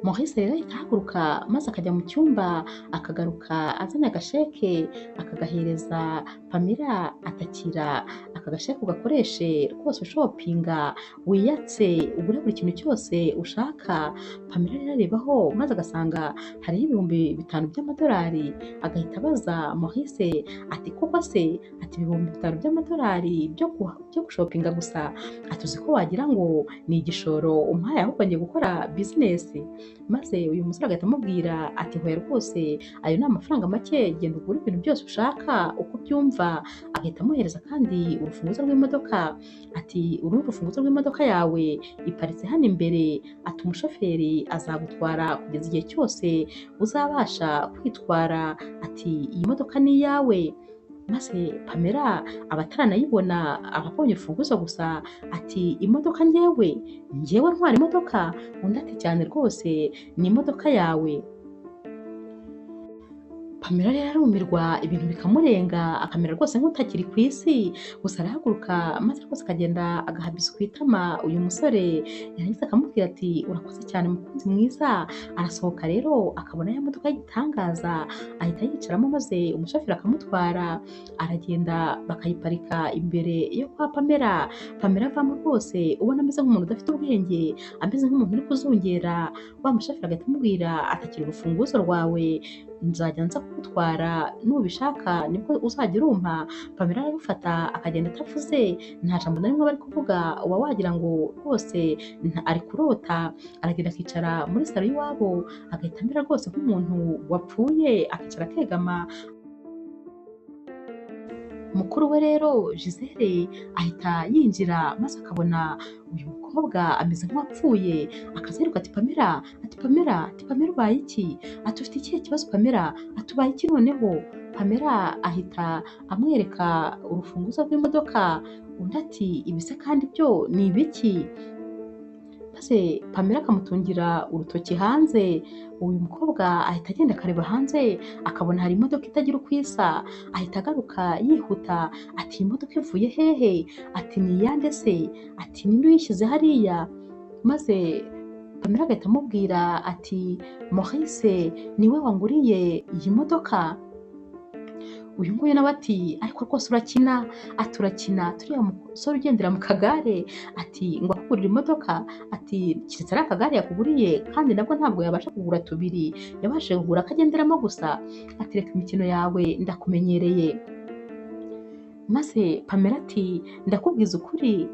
Maurice rero ahita ahaguruka maze akajya mu cyumba, akagaruka azanye agasheke akagahereza Pamela, atakira aka gasheke ugakoreshe rwose ushopinga, wiyatse, ugure buri kintu cyose ushaka. Pamela rero arebaho maze agasanga hariho 5000 by'amadolari, agahita abaza Maurice ati koko se, ati 5000 by'amadolari byo gushopinga gusa, ati uzi ko wagira ngo ni igishoro umpaye ahubwo ngiye gukora bizinesi. Maze uyu musore agahita amubwira ati hoya rwose ayo ni amafaranga make, genda ugure ibintu byose ushaka uko ubyumva. Agahita amuhereza kandi urufunguzo rw'imodoka, ati uru ni urufunguzo rw'imodoka yawe iparitse hano imbere, ati umushoferi azagutwara kugeza igihe cyose uzabasha kwitwara, ati iyi modoka ni iyawe. Maze Pamela aba ataranayibona, aba abonye urufunguzo gusa, ati imodoka njyewe ntwara imodoka? Undi ati cyane rwose ni imodoka yawe. Pamela rero arumirwa, ibintu bikamurenga, akamera rwose nk'utakiri ku isi. Gusa arahaguruka maze rwose akagenda agaha bisou ku itama uyu musore, yarangiza akamubwira ati urakoze cyane mukunzi mwiza. Arasohoka rero akabona ya modoka y'igitangaza, ahita yicaramo maze umushoferi akamutwara, aragenda bakayiparika imbere yo kwa Pamela. Pamela avamo rwose ubona ameze nk'umuntu udafite ubwenge, ameze nk'umuntu uri kuzungera. Wa mushoferi agahita amubwira atakira urufunguzo rwawe, nzajya nza kugutwara nubishaka nibwo uzajya urumpa. Pamela ararufata akagenda atavuze, nta jambo na rimwe aba ari kuvuga, uba wagira ngo rwose ari kurota. Aragenda akicara muri salo y'iwabo, agahita amera rwose nk'umuntu wapfuye, akicara akegama. Mukuru we rero Gisele ahita yinjira maze akabona uyu mukobwa ameze nk'uwapfuye, akazeruka ati Pamela, ati Pamela, ati Pamela ubaye iki? Ati ufite ikihe kibazo Pamela? Ati ubaye iki noneho? Pamela ahita amwereka urufunguzo rw'imodoka, undi ati ibi se kandi byo ni ibiki? Maze Pamela akamutungira urutoki hanze. Uyu mukobwa ahita agenda akareba hanze, akabona hari imodoka itagira uko isa, ahita agaruka yihuta ati iyi modoka ivuye hehe? Ati ni iyande se? Ati ninde uyishyize hariya? Maze Pamela agahita amubwira ati Maurice niwe wanguriye iyi modoka. Uyu nguyu nawe ati ariko rwose urakina, ati urakina, turiya musore ugendera mu kagare, ati ngo akugurire imodoka, ati keretse ari akagare yakuguriye kandi nabwo ntabwo yabasha kugura tubiri, yabashije kugura akagenderamo gusa, ati reka imikino yawe ndakumenyereye. Maze Pamela ati ndakubwiza ukuri,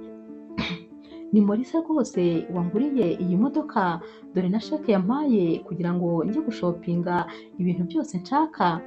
ni Maurice rwose wanguriye iyi modoka, dore na sheke yampaye kugira ngo njye gushopinga ibintu byose nshaka.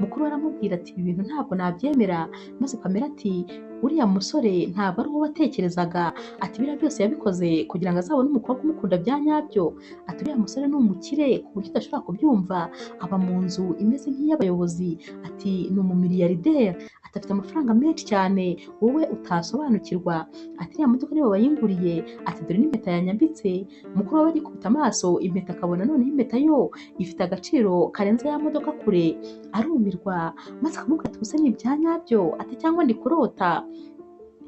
Mukuru we aramubwira ati ibi bintu ntabwo nabyemera. Maze Pamela ati uriya musore ntabwo ari uwo watekerezaga, ati biriya byose yabikoze kugira ngo azabone umukobwa umukunda bya nyabyo, ati uriya musore ni umukire ku buryo udashobora kubyumva, aba mu nzu imeze nk'iy'abayobozi, ati ni umumiliyarderi, ati afite amafaranga menshi cyane wowe utasobanukirwa, ati iriya modoka niwe wayinguriye, ati dore n'impeta yanyambitse. Mukuru we agikubita amaso impeta akabona noneho impeta yo ifite agaciro karenze ya modoka kure, arumirwa maze akamubwira ati ubuse ni ibya nyabyo, ati cyangwa ndi kurota?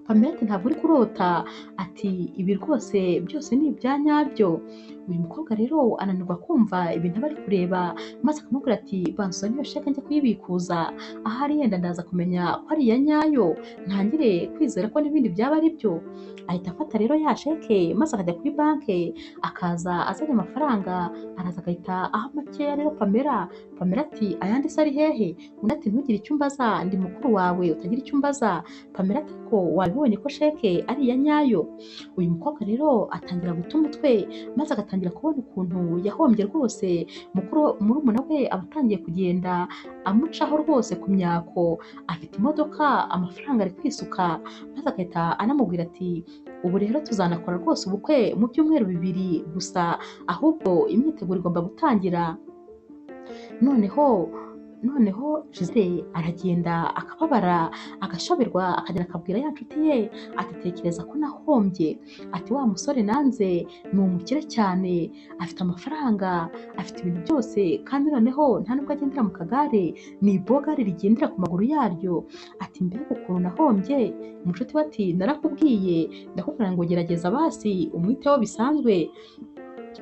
Pamela ati ntabwo uri kurota, ati ibi rwose byose ni ibya nyabyo. Uyu mukobwa rero ananirwa kumva ibintu aba ari kureba, maze akamubwira ati banza uzane iyo sheke njya kuyibikuza, ahari yenda ndaza kumenya ko ari iya nyayo, ntangire kwizera ko n'ibindi byaba ari byo. Ahita afata rero ya sheke maze akajya kuri banki, akaza azanye amafaranga, araza agahita aha makeya rero Pamela. Pamela ati ayandi se ari hehe? Undi ati ntugire icyo umbaza, ndi mukuru wawe utagira icyo umbaza. Pamela ati ariko wabibonye ko sheke ari iya nyayo. Uyu mukobwa rero atangira guta umutwe, maze agatangira kubona ukuntu yahombye rwose. Mukuru murumuna we aba atangiye kugenda amucaho rwose ku myako, afite imodoka, amafaranga ari kwisuka, maze agahita anamubwira ati ubu rero tuzanakora rwose ubukwe mu byumweru 2 gusa, ahubwo imyiteguro igomba gutangira. Noneho Noneho Gisele aragenda akababara, agashoberwa, akagenda akabwira ya nshuti ye ati tekereza ko nahombye, ati wa musore nanze ni umukire cyane, afite amafaranga, afite ibintu byose, kandi noneho nta nubwo agendera mu kagare, ni ibogari rigendera ku maguru yaryo, ati mbega ukuntu nahombye. Umushuti we ati narakubwiye, ndakubwira ngo gerageza basi umwiteho bisanzwe,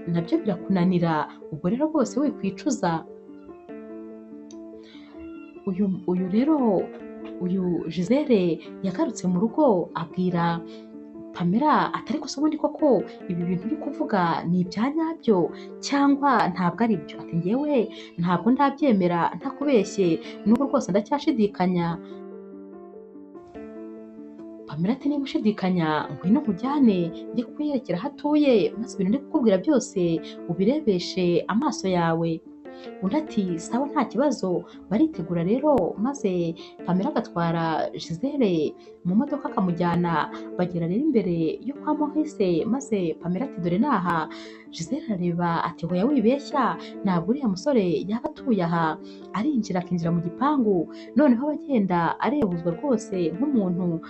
nabyo birakunanira, ubwo rero rwose wikwicuza. Uyu rero uyu Gisele yagarutse mu rugo abwira Pamela ati ariko se ubundi koko ibi bintu uri kuvuga ni ibya nyabyo cyangwa ntabwo ari byo? Ati njyewe ntabwo ndabyemera ntakubeshye, n'ubu rwose ndacyashidikanya. Pamela ati niba ushidikanya ngwino nkujyane njye kukwiyerekera aho atuye, maze ibintu ndi kukubwira byose ubirebeshe amaso yawe. Undi ati sawa nta kibazo. Baritegura rero, maze Pamela agatwara Gisele mu modoka akamujyana, bagera rero imbere yo kwa Maurice, maze Pamela ati dore naha. Gisele arareba ati hoya wibeshya, ntabwo uriya musore yaba atuye aha. Arinjira akinjira mu gipangu, noneho abagenda arebuzwa rwose nk'umuntu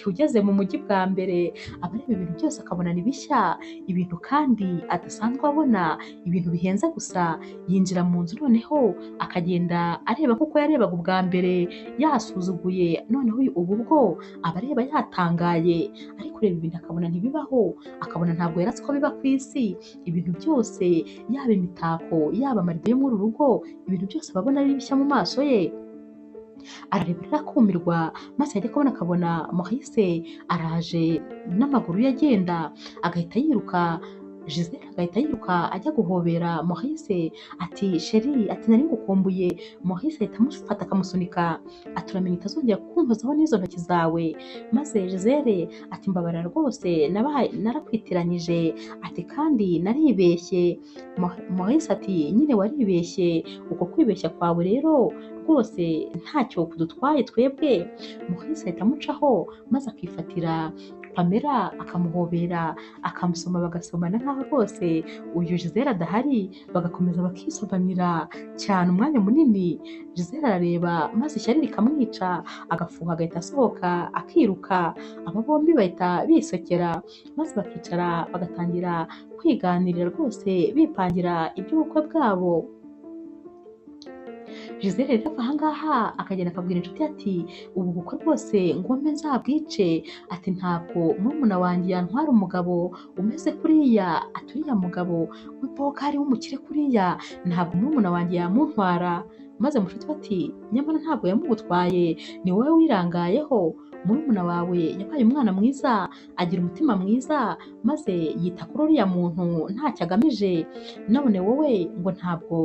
ugeze mu mujyi bwa mbere, aba areba ibintu byose akabona ni bishya, ibintu kandi adasanzwe abona, ibintu bihenze gusa. Yinjira mu nzu noneho akagenda areba nk'uko yarebaga ubwa mbere yasuzuguye, noneho ubu bwo aba areba yatangaye, ari kureba ibintu akabona ntibibaho, akabona ntabwo yari azi ko biba ku isi. Ibintu byose, yaba imitako, yaba amarido yo muri uru rugo, ibintu byose aba abona ari bishya mu maso ye. Arareba rero akumirwa, maze yajya kubona akabona Maurice araje n'amaguru ye agenda, agahita yiruka. Gisele agahita yiruka ajya guhobera Maurice ati sheri, ati nari ngukumbuye. Maurice ahita amufata akamusunika, ati uramenye utazongera kunkozaho n'izo ntoki zawe. Maze Gisele ati mbabarira rwose, narakwitiranyije, ati kandi naribeshye. Maurice ati nyine waribeshye, uko kwibeshya kwawe rero rwose ntacyo kudutwaye twebwe. Maurice ahita amucaho, maze akifatira Pamela akamuhobera, akamusoma, bagasomana nkaho rwose uyu Gisele adahari, bagakomeza bakisobanira cyane umwanya munini. Gisele arareba maze ishyari rikamwica, agafuha agahita asohoka akiruka. Aba bombi bahita bisokera, maze bakicara bagatangira kwiganirira rwose, bipangira iby'ubukwe bwabo. Gisele rero ava aha ngaha akagenda akabwira inshuti ati ubu bukwe rwose ngombe nzabwice, ati ntabwo murumuna wanjye yantwara umugabo umeze kuriya, ati uriya mugabo w'ibogari w'umukire kuriya ntabwo murumuna wanjye yamuntwara. Maze mushuti we ati nyamara ntabwo yamugutwaye, ni wowe wirangayeho, murumuna wawe yabaye umwana mwiza, agira umutima mwiza, maze yita kuri uriya muntu ntacyo agamije, none wowe ngo ntabwo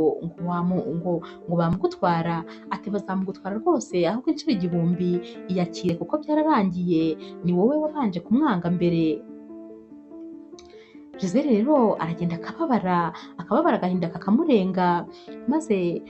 ngo bamugutwara. Ati bazamugutwara rwose, ahubwo inshuro 1000 iyakire kuko byararangiye, ni wowe wabanje kumwanga mbere. Gisele rero aragenda akababara, akababara agahinda kakamurenga, maze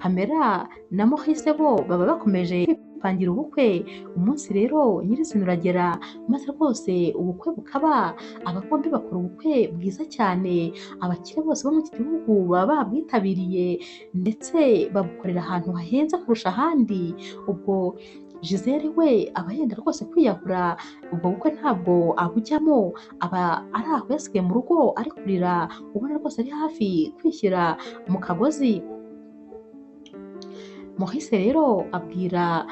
Pamela na Maurice bo baba bakomeje kwipangira ubukwe. Umunsi rero nyirizina uragera, maze rwose ubukwe bukaba, aba bombi bakora ubukwe bwiza cyane, abakire bose bo muri iki gihugu baba babwitabiriye, ndetse babukorera ahantu hahenze kurusha ahandi. Ubwo Gisele we aba yenda rwose kwiyahura, ubwo bukwe ntabwo abujyamo, aba ari aho yasigaye mu rugo ari kurira, ubona rwose ari hafi kwishyira mu kagozi. Maurice rero abwira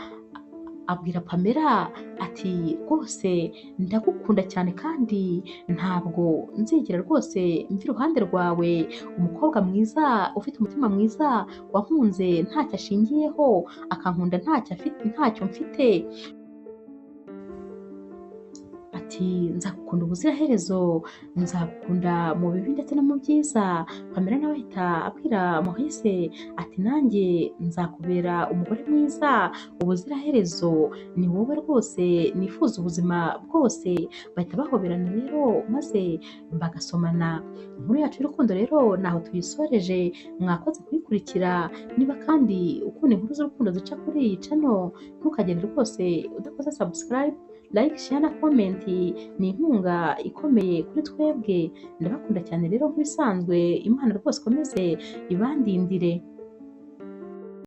Pamela ati rwose ndagukunda cyane kandi ntabwo nzigera rwose mva iruhande rwawe, umukobwa mwiza ufite umutima mwiza wankunze ntacyo ashingiyeho, akankunda ntacyo mfite, ati nzagukunda ubuziraherezo, nzagukunda mu bibi ndetse no mu byiza. Pamela nawe ahita abwira Maurice ati nanjye nzakubera umugore mwiza ubuziraherezo, ni wowe rwose nifuza ubuzima bwose. Bahita bahoberana rero maze bagasomana. Inkuru yacu y'urukundo rero naho tuyisoreje, mwakoze kuyikurikira. Niba kandi ukunda inkuru z'urukundo zica kuri iyi channel, ntukagende rwose udakoze subscribe, like, share na comment, ni inkunga ikomeye kuri twebwe. Ndabakunda cyane rero nk'ibisanzwe, Imana rwose ikomeze ibandindire.